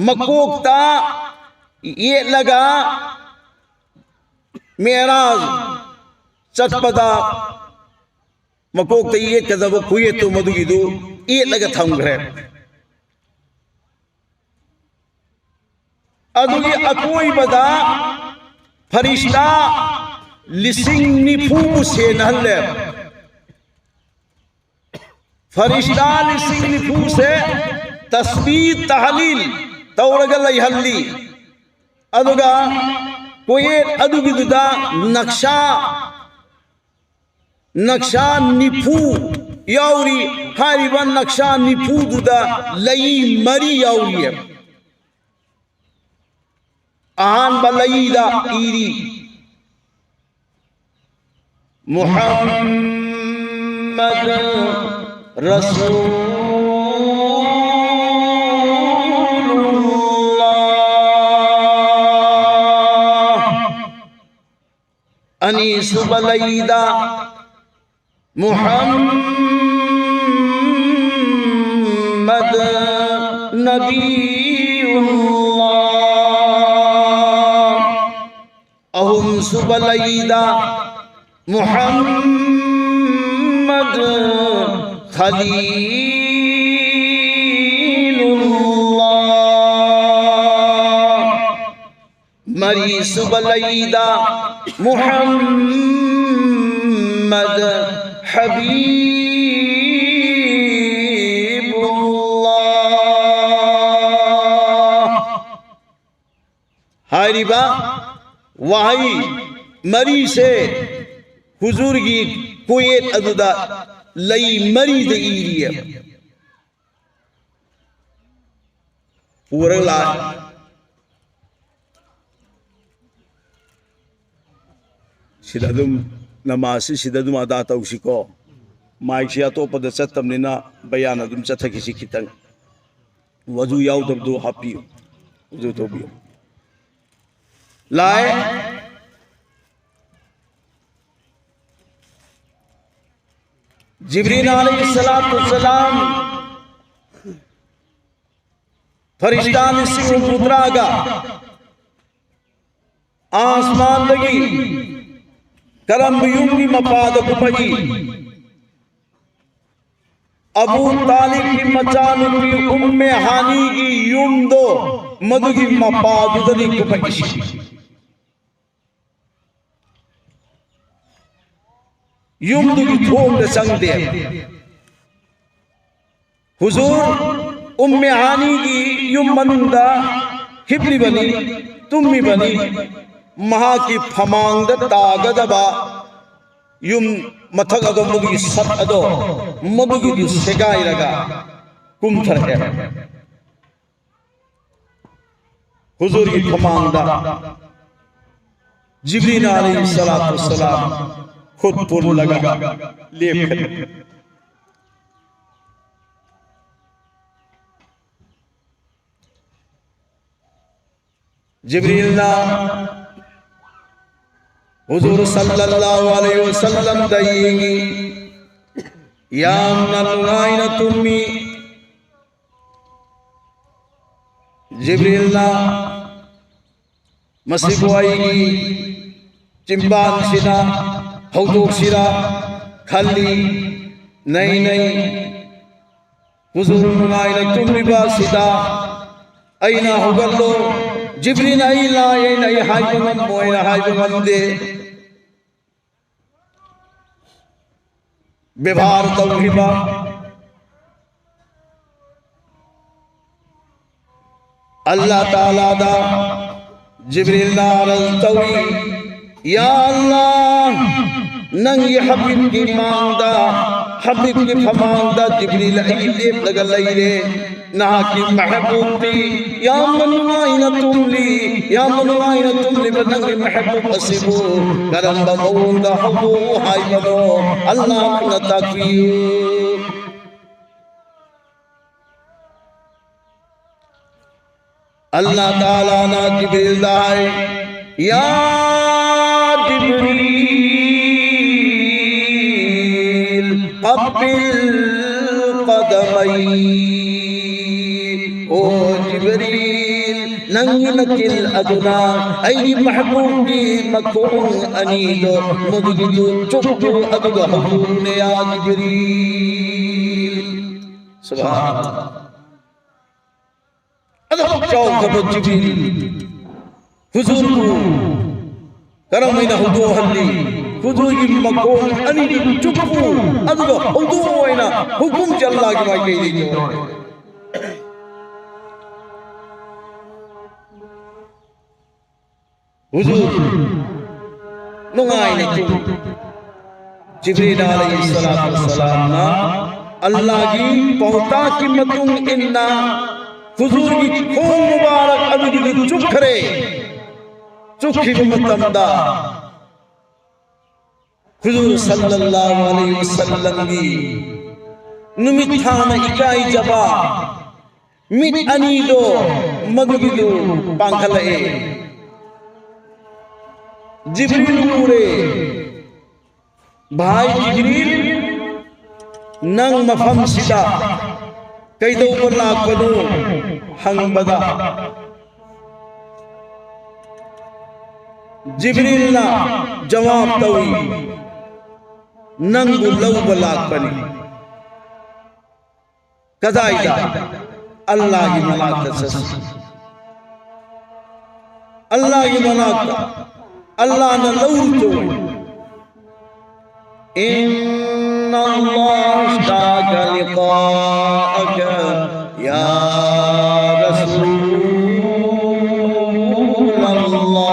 ꯃꯀꯣꯛꯇ ꯌꯦꯠꯂꯒ ꯃꯦꯔꯥꯖ ꯆꯠꯄꯗ ꯃꯀꯣꯛꯇ ꯌꯦꯠꯀꯗꯕ ꯈꯨꯌꯦꯠꯇꯨ ꯃꯗꯨꯒꯤꯗꯨ ꯌꯦꯠꯂꯒ ꯊꯝꯈ꯭ꯔꯦ꯫ ꯑꯗꯨꯒꯤ ꯑꯀꯣꯏꯕꯗ ꯐꯔꯤꯁꯇꯥ ꯂꯤꯁꯤꯡ ꯅꯤꯐꯨꯕꯨ ꯁꯦꯟꯅꯍꯜꯂꯦ꯫ ꯐꯔꯤꯁꯇꯥ ꯂꯤꯁꯤꯡ ꯅꯤꯐꯨꯁꯦ ꯇꯁꯕꯤ ꯇꯍꯂꯤꯜ ꯇꯧꯔꯒ ꯂꯩꯍꯜꯂꯤ꯫ ꯑꯗꯨꯒ ꯀꯣꯌꯦꯠ ꯑꯗꯨꯒꯤꯗꯨꯗ ꯅꯛꯁꯥ, ꯅꯛꯁꯥ ꯅꯤꯐꯨ ꯌꯥꯎꯔꯤ꯫ ꯍꯥꯏꯔꯤꯕ ꯅꯛꯁꯥ ꯅꯤꯐꯨꯗꯨꯗ ꯂꯩ ꯃꯔꯤ ꯌꯥꯎꯔꯤꯌꯦ꯫ ꯑꯍꯥꯟꯕ ꯂꯩꯗ ꯏꯔꯤ, "ꯃꯨꯍꯝꯃꯗ ꯔꯁꯨꯂꯨꯜꯂꯥꯍ"꯫ ꯑꯅꯤꯁꯨꯕ ꯂꯩꯗ "ꯃꯨꯍꯝꯃꯗ ꯅꯕꯤꯌꯨꯜꯂꯥꯍ"꯫ ꯑꯍꯨꯝꯁꯨꯕ ꯂꯩꯗ "ꯃꯨꯍꯝꯃꯗ ꯈꯂꯤꯜ" ꯃꯔꯤꯁꯨꯕ ꯂꯩꯗ ꯃꯨꯍꯝꯃꯗ ꯍꯕꯤꯕꯨꯜꯂꯥꯍ ꯍꯥꯏꯔꯤꯕ ꯋꯥꯍꯩ ꯃꯔꯤꯁꯦ ꯍꯨꯖꯨꯔꯒꯤ ꯀꯣꯌꯦꯠ ꯑꯗꯨꯗ ꯂꯩ ꯃꯔꯤꯗ ꯏꯔꯤꯌꯦ꯫ ꯄꯨꯔꯒ ꯂꯥꯛꯑꯦ꯫ ꯁꯤꯗ ꯑꯗꯨꯝ ꯅꯃꯥꯖꯁꯤ ꯁꯤꯗ ꯑꯗꯨꯝ ꯑꯗꯥ ꯇꯧꯁꯤꯀꯣ꯫ ꯃꯥꯏꯛꯁꯤ ꯑꯇꯣꯞꯄꯗ ꯆꯠꯇꯕꯅꯤꯅ ꯕꯌꯥꯟ ꯑꯗꯨꯝ ꯆꯠꯊꯈꯤꯁꯤ ꯈꯤꯇꯪ꯫ ꯋꯖꯨ ꯌꯥꯎꯗꯕꯗꯨ ꯍꯥꯞꯄꯤꯌꯨ꯫ ꯋꯖꯨ ꯇꯧꯕꯤꯌꯨ꯫ ꯂꯥꯛꯑꯦ꯫ ꯖꯤꯕ꯭ꯔꯤꯜ ꯑꯂꯩꯍꯤ ꯁꯂꯥꯇꯨ ꯁꯂꯥꯝ ꯐꯔꯤꯁꯇꯥ ꯂꯤꯁꯤꯡ ꯍꯨꯝꯐꯨ ꯇꯔꯥꯒ ꯑꯥꯁꯃꯥꯟꯗꯒꯤ ꯀꯔꯝꯕ ꯌꯨꯝꯒꯤ ꯃꯄꯥꯗ ꯀꯨꯝꯃꯛꯏ? ꯑꯕꯨ ꯇꯥꯂꯤꯕꯀꯤ ꯃꯆꯥꯅꯨꯄꯤ ꯎꯝꯃꯦ ꯍꯥꯅꯤꯒꯤ ꯌꯨꯝꯗꯣ, ꯃꯗꯨꯒꯤ ꯃꯄꯥꯗꯨꯗꯅꯤ ꯀꯨꯝꯃꯛꯏꯁꯤ꯫ ꯌꯨꯝꯗꯨꯒꯤ ꯊꯣꯡꯗ ꯆꯪꯗꯦ꯫ ꯍꯨꯖꯨꯔ ꯎꯝꯃꯦ ꯍꯥꯅꯤꯒꯤ ꯌꯨꯝ ꯃꯅꯨꯡꯗ ꯍꯤꯞꯂꯤꯕꯅꯤ, ꯇꯨꯝꯃꯤꯕꯅꯤ꯫ ꯃꯍꯥꯛꯀꯤ ꯐꯃꯥꯡꯗ ꯇꯥꯒꯗꯕ ꯌꯨꯝ ꯃꯊꯛ ꯑꯗꯣ, ꯃꯗꯨꯒꯤ ꯁꯠ ꯑꯗꯣ, ꯃꯗꯨꯒꯤꯗꯨ ꯁꯦꯒꯥꯏꯔꯒ ꯀꯨꯝꯊꯔꯛꯑꯦ꯫ ꯍꯨꯖꯨꯔꯒꯤ ꯐꯃꯥꯡꯗ ꯖꯤꯕ꯭ꯔꯤꯜ ꯑꯂꯩꯍꯤ ꯁꯂꯥꯇꯨ ꯁꯂꯥꯝ ꯈꯨꯠ ꯄꯨꯜꯂꯒ ꯂꯦꯞꯈ꯭ꯔꯦ꯫ ꯖꯤꯕ꯭ꯔꯤꯜꯅ ꯍꯨꯖꯨꯔ ꯁꯜꯂꯜꯂꯥꯍꯨ ꯑꯂꯩꯍꯤ ꯋꯁꯜꯂꯝꯗ ꯌꯦꯡꯉꯤ꯫ ꯌꯥꯝꯅ ꯅꯨꯡꯉꯥꯏꯅ ꯇꯨꯝꯃꯤ꯫ ꯖꯤꯕ꯭ꯔꯤꯜꯅ ꯃꯁꯤꯕꯨ ꯑꯩꯒꯤ ꯆꯤꯝꯕꯥꯟꯁꯤꯅ ꯍꯧꯗꯣꯛꯁꯤꯔꯥ ꯈꯜꯂꯤ꯫ ꯅꯩ ꯅꯩ꯫ ꯍꯨꯖꯨꯔ ꯅꯨꯡꯉꯥꯏꯅ ꯇꯨꯝꯂꯤꯕ ꯑꯁꯤꯗ ꯑꯩꯅ ꯍꯧꯒꯠꯂꯣ, ꯖꯤꯕ꯭ꯔꯤꯜ, ꯑꯩ ꯂꯥꯛꯑꯦꯅ ꯑꯩ ꯍꯥꯏꯕ ꯉꯝꯃꯣꯏꯅ ꯍꯥꯏꯕ ꯉꯝꯗꯦ꯫ ꯕꯦꯕꯥꯔ ꯇꯧꯈꯤꯕ, ꯑꯜꯂꯥ ꯇꯥꯂꯥꯗ ꯖꯤꯕ꯭ꯔꯤꯜꯅ ꯑꯔꯖ ꯇꯧꯏ, "ꯌꯥ ꯑꯜꯂꯥ, ꯅꯪꯒꯤ ꯍꯕꯤꯕꯀꯤ ꯃꯥꯡꯗ, ꯍꯕꯤꯕꯀꯤ ꯐꯃꯥꯡꯗ ꯖꯤꯕ꯭ꯔꯤꯜ ꯑꯩ ꯂꯦꯞꯂꯒ ꯂꯩꯔꯦ꯫ ꯅꯍꯥꯛꯀꯤ ꯃꯍꯕꯨꯕꯇꯤ ꯌꯥꯝꯅ ꯅꯨꯡꯉꯥꯏꯅ ꯇꯨꯝꯂꯤ꯫ ꯌꯥꯝꯅ ꯅꯨꯡꯉꯥꯏꯅ ꯇꯨꯝꯂꯤꯕ ꯅꯪꯒꯤ ꯃꯍꯕꯨꯕ ꯑꯁꯤꯕꯨ ꯀꯔꯝꯕ ꯃꯑꯣꯡꯗ ꯍꯧꯗꯣꯛꯎ ꯍꯥꯏꯕꯅꯣ? ꯑꯜꯂꯥꯍꯅ ꯇꯥꯛꯄꯤꯌꯨ"꯫ ꯑꯜꯂꯥ ꯇꯥꯂꯥꯅ ꯖꯤꯕ꯭ꯔꯤꯜꯗ ꯍꯥꯏ, "ꯌꯥ ꯖꯤꯕ꯭ꯔꯤꯜ, ꯀꯕꯤꯜ ꯀꯗꯃꯩ꯫ ꯑꯣ ꯖꯤꯕ꯭ꯔꯤꯜ, ꯅꯪꯒꯤ ꯅꯀꯤꯜ ꯑꯗꯨꯅ ꯑꯩꯒꯤ ꯃꯍꯕꯨꯕꯀꯤ ꯃꯈꯣꯡ ꯑꯅꯤꯗꯣ ꯃꯗꯨꯒꯤꯗꯨ ꯆꯨꯞꯄꯨ, ꯑꯗꯨꯒ ꯍꯧꯗꯣꯛꯎꯅꯦ, ꯌꯥ ꯖꯤꯕ꯭ꯔꯤꯜ"꯫ ꯁꯨꯕꯍꯥꯅꯜꯂꯥꯍ꯫ ꯑꯗꯨꯛ ꯆꯥꯎꯈ꯭ꯔꯕ ꯖꯤꯕ꯭ꯔꯤꯜ ꯍꯨꯖꯨꯔꯕꯨ ꯀꯔꯝꯍꯥꯏꯅ ꯍꯧꯗꯣꯛꯍꯜꯂꯤ? ꯍꯨꯖꯨꯔꯒꯤ ꯃꯈꯣꯡ ꯑꯅꯤꯗꯨ ꯆꯨꯞꯄꯨ, ꯑꯗꯨꯒ ꯍꯧꯗꯣꯛꯑꯣ ꯍꯥꯏꯅ ꯍꯨꯀꯨꯝꯁꯦ ꯑꯜꯂꯥꯍꯒꯤ ꯃꯥꯏꯀꯩꯗꯒꯤ ꯇꯧꯔꯦ꯫ ꯍꯨꯖꯨꯔ ꯅꯨꯡꯉꯥꯏꯅ ꯇꯨꯝ꯫ ꯖꯤꯕ꯭ꯔꯤꯜ ꯑꯂꯩꯍꯤꯁꯁꯂꯥꯇꯨ ꯋꯁꯁꯂꯥꯝꯅ ꯑꯜꯂꯥꯍꯒꯤ ꯄꯥꯎꯇꯥꯛꯀꯤ ꯃꯇꯨꯡ ꯏꯟꯅ ꯍꯨꯖꯨꯔꯒꯤ ꯈꯣꯡ ꯃꯨꯕꯥꯔꯛ ꯑꯗꯨꯒꯤꯗꯨ ꯆꯨꯞꯈ꯭ꯔꯦ꯫ ꯆꯨꯞꯈꯤꯕ ꯃꯇꯝꯗ ꯍꯨꯖꯨꯔ ꯁꯜꯂꯜꯂꯥꯍꯨ ꯑꯂꯩꯍꯤ ꯋꯁꯜꯂꯝꯒꯤ ꯅꯨꯃꯤꯠ ꯊꯥꯅ ꯏꯀꯥꯏꯖꯕ ꯃꯤꯠ ꯑꯅꯤꯗꯣ ꯃꯗꯨꯒꯤꯗꯨ ꯄꯥꯡꯈꯠꯂꯛꯑꯦ꯫ ꯖꯤꯕ꯭ꯔꯤꯜ ꯎꯔꯦ꯫ "ꯚꯥꯏ ꯖꯤꯕ꯭ꯔꯤꯜ, ꯅꯪ ꯃꯐꯝꯁꯤꯗ ꯀꯩꯗꯧꯕ ꯂꯥꯛꯄꯅꯣ?" ꯍꯪꯕꯗ ꯖꯤꯕ꯭ꯔꯤꯜꯅ ꯖꯋꯥꯕ ꯇꯧꯏ, "ꯅꯪꯕꯨ ꯂꯧꯕ ꯂꯥꯛꯄꯅꯤ"꯫ ꯀꯗꯥꯏꯗ? ꯑꯜꯂꯥꯍꯒꯤ ꯃꯅꯥꯛꯇ ꯆꯠꯁꯤ꯫ ꯑꯜꯂꯥꯍꯒꯤ ꯃꯅꯥꯛꯇ ꯑꯜꯂꯥꯍꯅ ꯂꯧꯔꯨ ꯇꯧꯏ. إن الله اشتاق لقاءك يا رسول الله.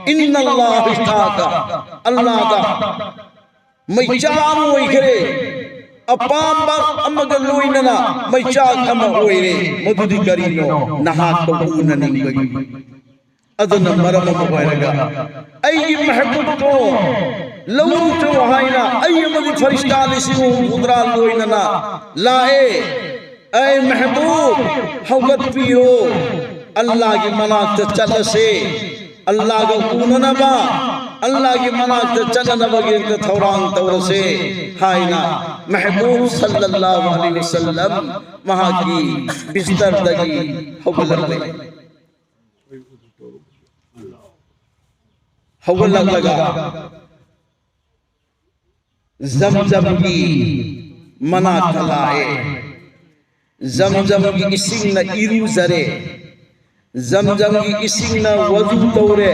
إن الله اشتاق. ꯑꯜꯂꯥꯍꯗ ꯃꯩꯆꯥꯛ ꯑꯃ ꯑꯣꯏꯈ꯭ꯔꯦ. ꯑꯄꯥꯝꯕ ꯑꯃꯒ ꯂꯣꯏꯅꯅ ꯃꯩꯆꯥꯛ ꯑꯃ ꯑꯣꯏꯔꯦ꯫ ꯃꯗꯨꯗꯤ ꯀꯔꯤꯅꯣ? ꯅꯍꯥꯛꯀ ꯎꯅꯅꯤꯡꯕꯒꯤ꯫ ꯑꯗꯨꯅ ꯃꯔꯝ ꯑꯃ ꯑꯣꯏꯔꯒ ꯑꯩꯒꯤ ꯃꯍꯕꯨꯕꯇꯣ ꯂꯧꯔꯨ ꯆꯣ ꯍꯥꯏꯅ ꯑꯩ ꯑꯃꯗꯤ ꯐꯔꯤꯁꯇꯥ ꯂꯤꯁꯤꯡ ꯍꯨꯝꯐꯨꯇꯔꯥ ꯂꯣꯏꯅꯅ ꯂꯥꯛꯑꯦ꯫ ꯑꯩ ꯃꯍꯕꯨꯕ, ꯍꯧꯒꯠꯄꯤꯌꯣ, ꯑꯜꯂꯥꯍꯒꯤ ꯃꯅꯥꯛꯇ ꯆꯠꯂꯁꯦ, ꯑꯜꯂꯥꯍꯒ ꯎꯅꯅꯕ, ꯑꯜꯂꯥꯍꯒꯤ ꯃꯅꯥꯛꯇ ꯆꯠꯅꯅꯕꯒꯤꯗꯃꯛꯇ ꯊꯧꯔꯥꯡ ꯇꯧꯔꯁꯦ ꯍꯥꯏꯅ ꯃꯍꯕꯨꯕ ꯁꯜꯂꯜꯂꯥꯍꯨ ꯑꯂꯩꯍꯤ ꯋꯁꯜꯂꯝ ꯃꯍꯥꯛꯀꯤ ꯕꯤꯁꯇꯔꯗꯒꯤ ꯍꯧꯒꯠꯂꯛꯂꯦ꯫ ꯍꯧꯒꯠꯂꯛꯂꯒ ꯖꯝꯖꯝꯒꯤ ꯃꯅꯥꯛꯇ ꯂꯥꯛꯑꯦ꯫ ꯖꯝꯖꯝꯒꯤ ꯏꯁꯤꯡꯅ ꯏꯔꯨꯖꯔꯦ꯫ ꯖꯝꯖꯝꯒꯤ ꯏꯁꯤꯡꯅ ꯋꯖꯨ ꯇꯧꯔꯦ꯫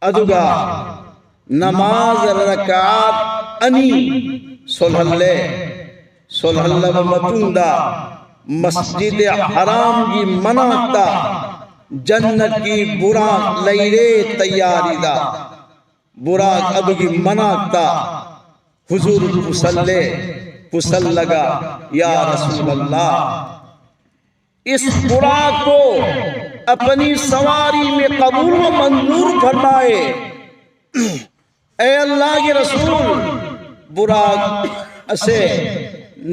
ꯑꯗꯨꯒ ꯅꯃꯥꯖ ꯔꯀꯥꯠ ꯑꯅꯤ ꯁꯣꯜꯍꯜꯂꯦ꯫ ꯁꯣꯜꯍꯜꯂꯕ ꯃꯇꯨꯡꯗ ꯃꯁꯖꯤꯗ ꯍꯔꯥꯝꯒꯤ ꯃꯅꯥꯛꯇ ꯖꯟꯅꯠꯀꯤ ꯕꯨꯔꯥꯛ ꯂꯩꯔꯦ ꯇꯌꯥꯔꯤꯗ꯫ ꯕꯨꯔꯥꯛ ꯑꯗꯨꯒꯤ ꯃꯅꯥꯛꯇ ꯍꯨꯖꯨꯔ ꯄꯨꯁꯜꯂꯦ꯫ ꯄꯨꯁꯜꯂꯒ, "ꯌꯥ ꯔꯁꯨꯂꯜꯂꯥꯍ, ꯏꯁ ꯕꯨꯔꯥꯛ ꯀꯣ ꯑꯄꯅꯤ ꯁꯋꯥꯔꯤ ꯃꯦ ꯀꯕꯨꯜ ꯋ ꯃꯟꯖꯨꯔ ꯐꯔꯃꯥꯌꯦ꯫ ꯑꯦ ꯑꯜꯂꯥꯍꯒꯤ ꯔꯁꯨꯜ, ꯕꯨꯔꯥꯛ ꯑꯁꯦ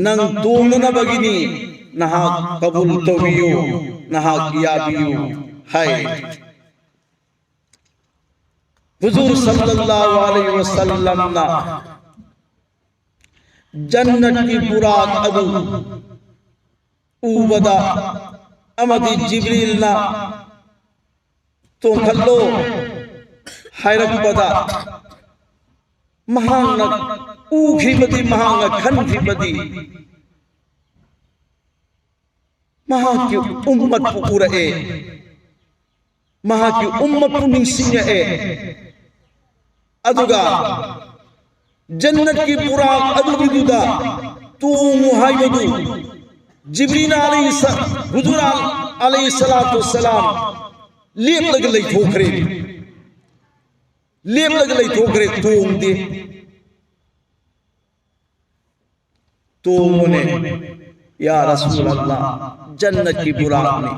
ꯅꯪ ꯇꯣꯡꯅꯅꯕꯒꯤꯅꯤ, ꯅꯍꯥꯛ ꯀꯕꯨꯜ ꯇꯧꯕꯤꯌꯨ, ꯅꯍꯥꯛ ꯌꯥꯕꯤꯌꯨ" ꯍꯥꯏ꯫ ꯍꯨꯖꯨꯔ ꯁꯜꯂꯜꯂꯥꯍꯨ ꯑꯂꯩꯍꯤ ꯋꯁꯜꯂꯝꯅ ꯖꯟꯅꯠꯀꯤ ꯕꯨꯔꯥꯛ ꯑꯗꯨ ꯎꯕꯗ ꯑꯃꯗꯤ ꯖꯤꯕ꯭ꯔꯤꯜꯅ "ꯇꯣꯡꯈꯠꯂꯣ" ꯍꯥꯏꯔꯛꯄꯗ ꯃꯍꯥꯛꯅ ꯎꯈꯤꯕꯗꯤ, ꯃꯍꯥꯛꯅ ꯈꯟꯈꯤꯕꯗꯤ ꯃꯍꯥꯛꯀꯤ ꯎꯝꯃꯠꯄꯨ ꯎꯔꯛꯑꯦ꯫ ꯃꯍꯥꯛꯀꯤ ꯎꯝꯃꯠꯄꯨ ꯅꯤꯡꯁꯤꯡꯂꯛꯑꯦ꯫ ꯑꯗꯨꯒ ꯖꯟꯅꯠꯀꯤ ꯕꯨꯔꯥꯛ ꯑꯗꯨꯒꯤꯗꯨꯗ ꯇꯣꯡꯉꯨ ꯍꯥꯏꯕꯗꯨ ꯖꯤꯕ꯭ꯔꯤꯜ ꯑꯂꯩꯍꯤ ꯁ-, ꯍꯨꯖꯨꯔ ꯑꯂꯩꯍꯤ ꯁꯂꯥꯇꯨ ꯋꯁꯁꯂꯥꯝ ꯂꯦꯞꯂꯒ ꯂꯩꯊꯣꯛꯈ꯭ꯔꯦ꯫ ꯂꯦꯞꯂꯒ ꯂꯩꯊꯣꯛꯈ꯭ꯔꯦ, ꯇꯣꯡꯗꯦ꯫ "ꯇꯣꯡꯉꯨꯅꯦ, ꯌꯥ ꯔꯁꯨꯂꯜꯂꯥꯍ, ꯖꯟꯅꯠꯀꯤ ꯕꯨꯔꯥꯛꯅꯤ,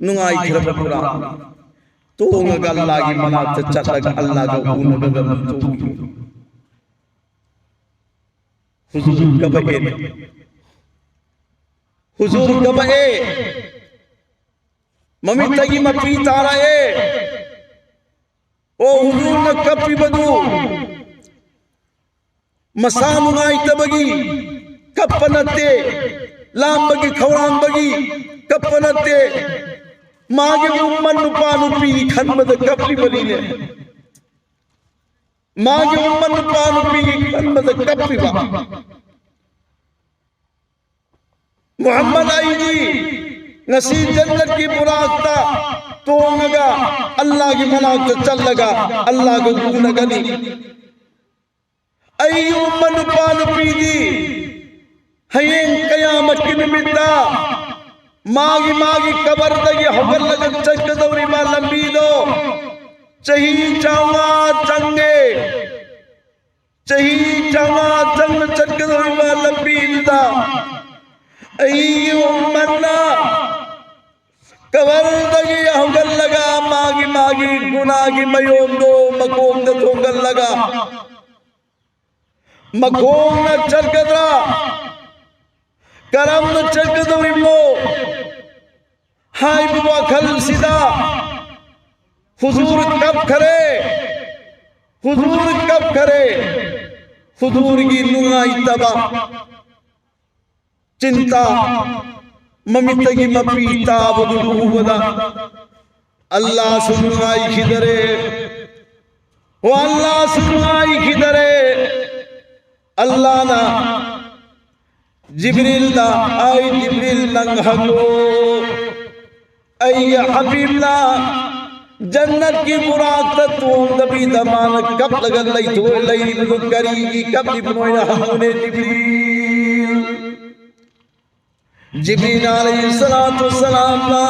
ꯅꯨꯡꯉꯥꯏꯈ꯭ꯔꯕ ꯕꯨꯔꯥꯛꯅꯤ꯫ ꯇꯣꯡꯉꯒ ꯑꯜꯂꯥꯍꯒꯤ ꯃꯅꯥꯛꯇ ꯆꯠꯂꯒ ꯑꯜꯂꯥꯍꯒ ꯎꯅꯒꯗꯕ ꯇꯣꯡꯕꯤꯌꯨ꯫" ꯍꯨꯖꯨꯔ ꯀꯞꯄꯛꯑꯦ꯫ ꯍꯨꯖꯨꯔ ꯀꯞꯄꯛꯑꯦ꯫ ꯃꯃꯤꯠꯇꯒꯤ ꯃꯄꯤ ꯇꯥꯔꯛꯑꯦ꯫ ꯑꯣ, ꯍꯨꯖꯨꯔꯅ ꯀꯞꯄꯤꯕꯗꯨ ꯃꯁꯥ ꯅꯨꯡꯉꯥꯏꯇꯕꯒꯤ ꯀꯞꯄ ꯅꯠꯇꯦ, ꯂꯥꯝꯕꯒꯤ ꯈꯧꯔꯥꯡꯕꯒꯤ ꯀꯞꯄ ꯅꯠꯇꯦ, ꯃꯥꯒꯤ ꯎꯝꯃ ꯅꯨꯄꯥ ꯅꯨꯄꯤꯒꯤ ꯈꯟꯕꯗ ꯀꯞꯄꯤꯕꯅꯤꯅꯦ꯫ ꯃꯥꯒꯤ ꯎꯝꯃ ꯅꯨꯄꯥ ꯅꯨꯄꯤꯒꯤ ꯈꯟꯕꯗ ꯀꯞꯄꯤꯕ꯫ ꯃꯨꯍꯝꯃꯗ, ꯑꯩꯗꯤ ꯉꯁꯤ ꯖꯟꯅꯠꯀꯤ ꯕꯨꯔꯥꯛꯇ ꯇꯣꯡꯉꯒ ꯑꯜꯂꯥꯍꯒꯤ ꯃꯅꯥꯛꯇ ꯆꯠꯂꯒ ꯑꯜꯂꯥꯍꯒ ꯎꯅꯒꯅꯤ꯫ ꯑꯩꯒꯤ ꯎꯝꯃ ꯅꯨꯄꯥ ꯅꯨꯄꯤꯗꯤ ꯍꯌꯦꯡ ꯀꯌꯥꯃꯠꯀꯤ ꯅꯨꯃꯤꯠꯇ ꯃꯥꯒꯤ ꯃꯥꯒꯤ ꯀꯕꯔꯗꯒꯤ ꯍꯧꯒꯠꯂꯒ ꯆꯠꯀꯗꯧꯔꯤꯕ ꯂꯝꯕꯤꯗꯣ ꯆꯍꯤ ꯆꯥꯝꯃꯉꯥ ꯆꯪꯉꯦ꯫ ꯆꯍꯤ ꯆꯥꯝꯃꯉꯥ ꯆꯪꯅ ꯆꯠꯀꯗꯧꯔꯤꯕ ꯂꯝꯕꯤꯗꯨꯗ ꯑꯩꯒꯤ ꯎꯝꯃꯠꯅ ꯀꯕꯔꯗꯒꯤ ꯍꯧꯒꯠꯂꯒ ꯃꯥꯒꯤ ꯃꯥꯒꯤ ꯒꯨꯅꯥꯒꯤ ꯃꯌꯣꯝꯗꯣ ꯃꯀꯣꯛꯇ ꯊꯣꯡꯒꯠꯂꯒ ꯃꯈꯣꯡꯅ ꯆꯠꯀꯗ꯭ꯔꯥ, ꯀꯔꯝꯅ ꯆꯠꯀꯗꯧꯔꯤꯕꯅꯣ ꯍꯥꯏꯕ ꯋꯥꯈꯜꯁꯤꯗ ꯍꯨꯖꯨꯔ ꯀꯞꯈꯔꯦ, ꯍꯨꯖꯨꯔ ꯀꯞꯈꯔꯦ꯫ ꯍꯨꯖꯨꯔꯒꯤ ꯅꯨꯡꯉꯥꯏꯇꯕ ꯆꯤꯟꯇꯥ, ꯃꯃꯤꯠꯇꯒꯤ ꯃꯄꯤ ꯇꯥꯕꯗꯨ ꯎꯕꯗ ꯑꯜꯂꯥꯁꯨ ꯅꯨꯡꯉꯥꯏꯈꯤꯗꯔꯦ, ꯑꯣ ꯑꯜꯂꯥꯁꯨ ꯅꯨꯡꯉꯥꯏꯈꯤꯗꯔꯦ꯫ ꯑꯜꯂꯥꯅ ꯖꯤꯕ꯭ꯔꯤꯜꯗ, "ꯑꯩ ꯖꯤꯕ꯭ꯔꯤꯜ, ꯅꯪ ꯍꯪꯉꯣ, ꯑꯩꯒꯤ ꯍꯕꯤꯕꯅ ꯖꯟꯅꯠꯀꯤ ꯕꯨꯔꯥꯛꯇ ꯇꯣꯡꯗꯕꯤꯗ ꯃꯥꯅ ꯀꯞꯂꯒ ꯂꯩꯊꯣꯛ ꯂꯩꯔꯤꯕꯗꯨ ꯀꯔꯤꯒꯤ ꯀꯞꯂꯤꯕꯅꯣ ꯍꯥꯏꯅ ꯍꯪꯉꯨꯅꯦ ꯖꯤꯕ꯭ꯔꯤꯜ꯫ ꯖꯤꯕ꯭ꯔꯤꯜ ꯑꯂꯩꯍꯤ ꯁꯂꯥꯇꯨ ꯁꯂꯥꯝꯅ,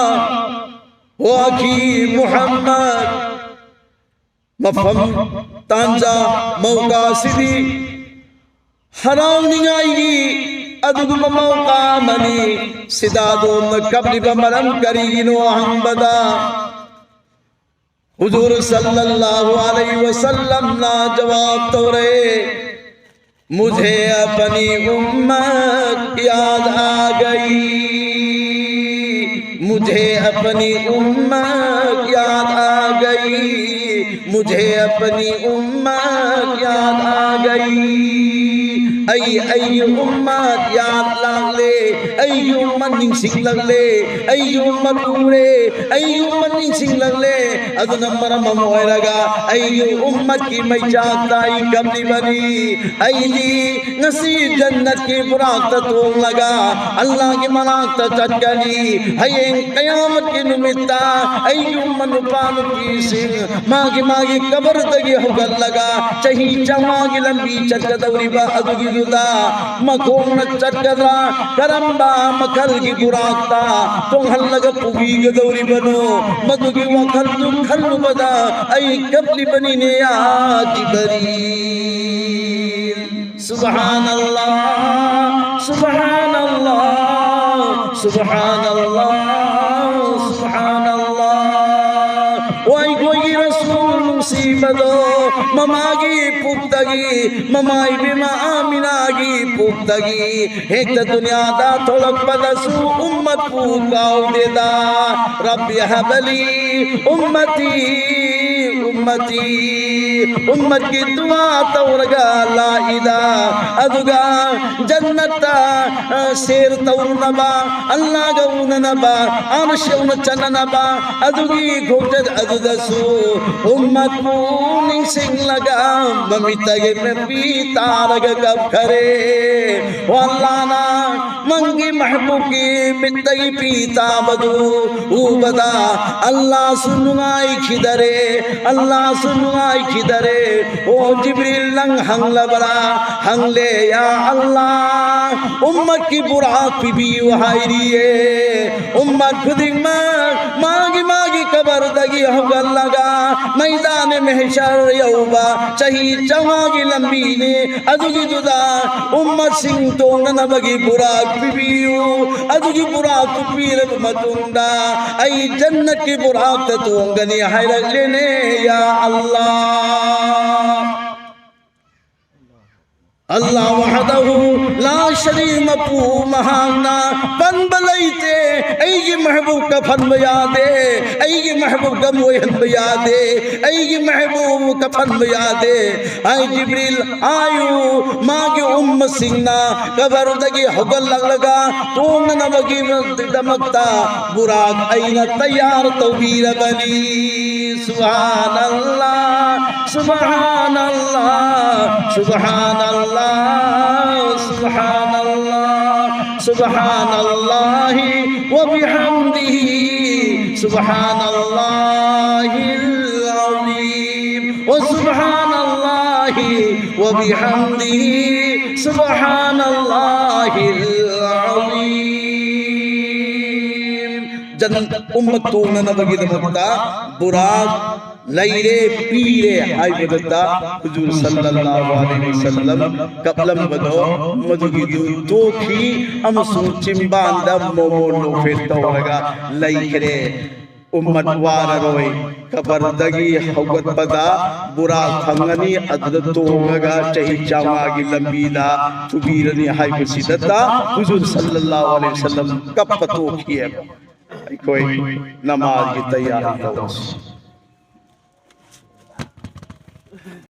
"ꯍꯣ ꯑꯈꯤ ꯃꯨꯍꯝꯃꯗ, ꯃꯐꯝ, ꯇꯥꯟꯖꯥ, ꯃꯧꯀꯥ ꯑꯁꯤꯗꯤ ꯍꯔꯥꯎꯅꯤꯡꯉꯥꯏꯒꯤ ꯑꯗꯨꯒꯨꯝꯕ ꯃꯧꯀꯥ ꯑꯃꯅꯤ꯫ ꯁꯤꯗ ꯑꯗꯣꯝꯅ ꯀꯞꯂꯤꯕ ꯃꯔꯝ ꯀꯔꯤꯒꯤꯅꯣ?" ꯍꯪꯕꯗ ꯍꯨꯖꯨꯔ ꯁꯜꯂꯜꯂꯥꯍꯨ ꯑꯂꯩꯍꯤ ꯋꯁꯜꯂꯝꯅ ꯖꯋꯥꯕ ꯇꯧꯔꯛꯑꯦ, "ꯃꯨꯖꯦ ꯑꯄꯅꯤ ꯎꯝꯃꯠ ꯌꯥꯗ ꯑꯥ ꯒꯌꯤ, ꯃꯨꯖꯦ ꯑꯄꯅꯤ ꯎꯝꯃꯠ ꯌꯥꯗ ꯑꯥ ꯒꯌꯤ, ꯃꯨꯖꯦ ꯑꯄꯅꯤ ꯎꯝꯃꯠ ꯌꯥꯗ ꯑꯥ ꯒꯌꯤ꯫ ꯑꯩ, ꯑꯩꯒꯤ ꯎꯝꯃꯠ ꯌꯥꯗ ꯂꯥꯛꯂꯦ, ꯑꯩꯒꯤ ꯎꯝꯃꯠ ꯅꯤꯡꯁꯤꯡꯂꯛꯂꯦ, ꯑꯩꯒꯤ ꯎꯝꯃꯠ ꯎꯔꯦ, ꯑꯩꯒꯤ ꯎꯝꯃꯠ ꯅꯤꯡꯁꯤꯡꯂꯛꯂꯦ꯫ ꯑꯗꯨꯅ ꯃꯔꯝ ꯑꯃ ꯑꯣꯏꯔꯒ ꯑꯩꯒꯤ ꯎꯝꯃꯠꯀꯤ ꯃꯩꯆꯥꯛꯇ ꯑꯩ ꯀꯞꯂꯤꯕꯅꯤ꯫ ꯑꯩꯗꯤ ꯉꯁꯤ ꯖꯟꯅꯠꯀꯤ ꯕꯨꯔꯥꯛꯇ ꯇꯣꯡꯂꯒ ꯑꯜꯂꯥꯍꯒꯤ ꯃꯅꯥꯛꯇ ꯆꯠꯀꯅꯤ꯫ ꯍꯌꯦꯡ ꯀꯌꯥꯃꯠꯀꯤ ꯅꯨꯃꯤꯠꯇ ꯑꯩꯒꯤ ꯎꯝꯃꯠ ꯅꯨꯄꯥ ꯅꯨꯄꯤꯁꯤꯡ ꯃꯥꯒꯤ ꯃꯥꯒꯤ ꯀꯕꯔꯗꯒꯤ ꯍꯧꯒꯠꯂꯒ ꯆꯍꯤ ꯆꯥꯝꯃꯉꯥꯒꯤ ꯂꯝꯕꯤ ꯆꯠꯀꯗꯧꯔꯤꯕ ꯑꯗꯨꯒꯤꯗꯨꯗ ꯃꯈꯣꯡꯅ ꯆꯠꯀꯗ꯭ꯔꯥ, ꯀꯔꯝꯕ ꯃꯈꯜꯒꯤ ꯕꯨꯔꯥꯛꯇ ꯇꯣꯡꯍꯜꯂꯒ ꯄꯨꯕꯤꯒꯗꯧꯔꯤꯕꯅꯣ, ꯃꯗꯨꯒꯤ ꯋꯥꯈꯜꯗꯨ ꯈꯜꯂꯨꯕꯗ ꯑꯩ ꯀꯞꯂꯤꯕꯅꯤꯅꯦ ꯌꯥ ꯖꯤꯕꯔꯤꯜ꯫ ꯁꯨꯕꯍꯥꯅꯜꯂꯥꯍ, ꯁꯨꯕꯍꯥꯅꯜꯂꯥꯍ, ꯁꯨꯕꯍꯥꯅꯜꯂꯥꯍ, ꯁꯨꯕꯍꯥꯅꯜꯂꯥꯍ꯫ ꯋꯥꯏꯈꯣꯏꯒꯤ ꯔꯁꯨꯜ ꯅꯨꯡꯁꯤꯕꯗꯣ, ꯃꯃꯥꯒꯤ ꯄꯨꯛꯇꯒꯤ, ꯃꯃꯥ ꯏꯕꯦꯝꯃ ꯑꯥꯃꯤꯅꯥꯒꯤ ꯄꯨꯛꯇꯒꯤ ꯍꯦꯛꯇ ꯗꯨꯅꯤꯌꯥꯗ ꯊꯣꯛꯂꯛꯄꯗꯁꯨ ꯎꯝꯃꯠꯄꯨ ꯀꯥꯎꯗꯦꯗ꯫ ꯔꯕꯤ ꯍꯕꯂꯤ ꯎꯝꯃꯇꯤ ꯎꯝꯃꯇꯤ, ꯎꯝꯃꯠꯀꯤ ꯗꯨꯋꯥ ꯇꯧꯔꯒ ꯂꯥꯛꯏꯗ꯫ ꯑꯗꯨꯒ ꯖꯟꯅꯠꯇ, ꯑ, ꯁꯦꯔ ꯇꯧꯅꯕ, ꯑꯜꯂꯥꯒ ꯎꯅꯅꯕ, ꯑꯔꯁ ꯌꯧꯅ ꯆꯠꯅꯅꯕ, ꯑꯗꯨꯒꯤ ꯈꯣꯡꯆꯠ ꯑꯗꯨꯗꯁꯨ ꯎꯝꯃꯠꯄꯨ ꯅꯤꯡꯁꯤꯡꯂꯒ ꯃꯃꯤꯠꯇꯒꯤ ꯃꯄꯤ ꯇꯥꯔꯒ ꯀꯞꯈꯔꯦ꯫ ꯋꯥ ꯑꯜꯂꯥꯅ ꯅꯪꯒꯤ ꯃꯍꯕꯨꯕꯀꯤ ꯃꯤꯠꯇꯒꯤ ꯄꯤ ꯇꯥꯕꯗꯨ ꯎꯕꯗ ꯑꯜꯂꯥꯁꯨ ꯅꯨꯡꯉꯥꯏꯈꯤꯗꯔꯦ, ꯑꯜꯂꯥꯁꯨ ꯅꯨꯡꯉꯥꯏꯈꯤꯗꯔꯦ꯫ ꯑꯣ ꯖꯤꯕ꯭ꯔꯤꯜ, ꯅꯪ ꯍꯪꯂꯕ꯭ꯔꯥ? ꯍꯪꯂꯦ, ꯌꯥ ꯑꯜꯂꯥ, ꯎꯝꯃꯠꯀꯤ ꯕꯨꯔꯥꯛ ꯄꯤꯕꯤꯌꯨ ꯍꯥꯏꯔꯤꯌꯦ꯫ ꯎꯝꯃꯠ ꯈꯨꯗꯤꯡꯃꯛ ꯃꯥꯒꯤ ꯃꯥꯒꯤ ꯀꯕꯔꯗꯒꯤ ꯍꯧꯒꯠꯂꯒ ꯃꯩꯗꯥꯅꯦ ꯃꯦꯍꯁꯔ ꯌꯧꯕ ꯆꯍꯤ ꯆꯥꯝꯃꯉꯥꯒꯤ ꯂꯝꯕꯤꯅꯤ꯫ ꯑꯗꯨꯒꯤꯗꯨꯗ ꯎꯝꯃꯠꯁꯤꯡ ꯇꯣꯡꯅꯅꯕꯒꯤ ꯕꯨꯔꯥꯛ ꯄꯤꯕꯤꯌꯨ꯫ ꯑꯗꯨꯒꯤ ꯕꯨꯔꯥꯛꯇꯨ ꯄꯤꯔꯕ ꯃꯇꯨꯡꯗ ꯑꯩ ꯖꯟꯅꯠꯀꯤ ꯕꯨꯔꯥꯛꯇ ꯇꯣꯡꯒꯅꯤ ꯍꯥꯏꯔꯛꯂꯦꯅꯦ, ꯌꯥ ꯑꯜꯂꯥ꯫ ꯑꯜꯂꯥ ꯋꯥꯍꯗꯍꯨ ꯂꯥ ꯁꯔꯤ ꯃꯄꯨ ꯃꯍꯥꯛꯅ ꯄꯟꯕ ꯂꯩꯇꯦ꯫ ꯑꯩꯒꯤ ꯃꯍꯕꯨꯕ ꯀꯐꯟꯕ ꯌꯥꯗꯦ, ꯑꯩꯒꯤ ꯃꯍꯕꯨꯕ ꯒꯝ ꯑꯣꯏꯍꯟꯕ ꯌꯥꯗꯦ, ꯑꯩꯒꯤ ꯃꯍꯕꯨꯕ ꯀꯐꯟꯕ ꯌꯥꯗꯦ꯫ ꯑꯩ ꯖꯤꯕ꯭ꯔꯤꯜ, ꯍꯥꯏꯌꯨ, ꯃꯥꯒꯤ ꯎꯝꯃꯁꯤꯡꯅ ꯀꯕꯔꯗꯒꯤ ꯍꯧꯒꯠꯂꯛꯂꯒ ꯇꯣꯡꯅꯅꯕꯒꯤꯗꯃꯛꯇ ꯕꯨꯔꯥꯛ ꯑꯩꯅ ꯇꯌꯥꯔ ꯇꯧꯕꯤꯔꯕꯅꯤ꯫ ꯁꯨꯕꯍꯥꯅꯜꯂꯥ, ꯁꯨꯕꯍꯥꯅꯜꯂꯥ, ꯁꯨꯕꯍꯥꯅꯜꯂꯥ, ꯁꯨꯕꯍꯥꯅꯜꯂꯥ، ꯁꯨꯕꯍꯥꯅꯜꯂꯥꯍꯤ ꯋ ꯕꯤꯍꯝꯗꯤꯍꯤ, ꯁꯨꯕꯍꯥꯅꯜꯂꯥꯍꯤꯜ ꯑꯖꯤꯝ, ꯋ ꯁꯨꯕꯍꯥꯅꯜꯂꯥꯍꯤ ꯋ ꯕꯤꯍꯝꯗꯤꯍꯤ, ꯁꯨꯕꯍꯥꯅꯜꯂꯥꯍꯤꯜ ꯑꯖꯤꯝ꯫ ꯖꯟꯅꯠ ꯎꯝꯃꯠ ꯇꯣꯡꯅꯅꯕꯒꯤꯗꯃꯛꯇ ꯕꯨꯔꯥꯛ ꯂꯩꯔꯦ, ꯄꯤꯔꯦ ꯍꯥꯏꯕꯗꯨꯗ ꯍꯨꯖꯨꯔ ꯁꯜꯂꯜꯂꯥꯍꯨ ꯑꯂꯩꯍꯤ ꯋꯁꯜꯂꯝ ꯀꯞꯂꯝꯕꯗꯣ ꯃꯗꯨꯒꯤꯗꯨ ꯇꯣꯛꯈꯤ ꯑꯃꯁꯨꯡ ꯆꯤꯝꯕꯥꯟꯗ ꯃꯣꯃꯣꯟ ꯅꯣꯛꯐꯦꯠ ꯇꯧꯔꯒ ꯂꯩꯈ꯭ꯔꯦ꯫ ꯎꯝꯃꯠ ꯋꯥꯔꯔꯣꯏ꯫ ꯀꯕꯔꯗꯒꯤ ꯍꯧꯒꯠꯄꯗ ꯕꯨꯔꯥꯛ ꯐꯪꯒꯅꯤ, ꯑꯗꯨꯗ ꯇꯣꯡꯉꯒ ꯆꯍꯤ ꯆꯥꯝꯃꯉꯥꯒꯤ ꯂꯝꯕꯤꯗ ꯄꯨꯕꯤꯔꯅꯤ ꯍꯥꯏꯕꯁꯤꯗꯇ ꯍꯨꯖꯨꯔ ꯁꯜꯂꯜꯂꯥꯍꯨ ꯑꯂꯩꯍꯤ ꯋꯁꯜꯂꯝ ꯀꯞꯄ ꯇꯣꯛꯈꯤꯑꯕ꯫ ꯑꯩꯈꯣꯏ ꯅꯃꯥꯖꯒꯤ ꯇꯌꯥꯔꯤ ꯇꯧꯔꯁꯤ꯫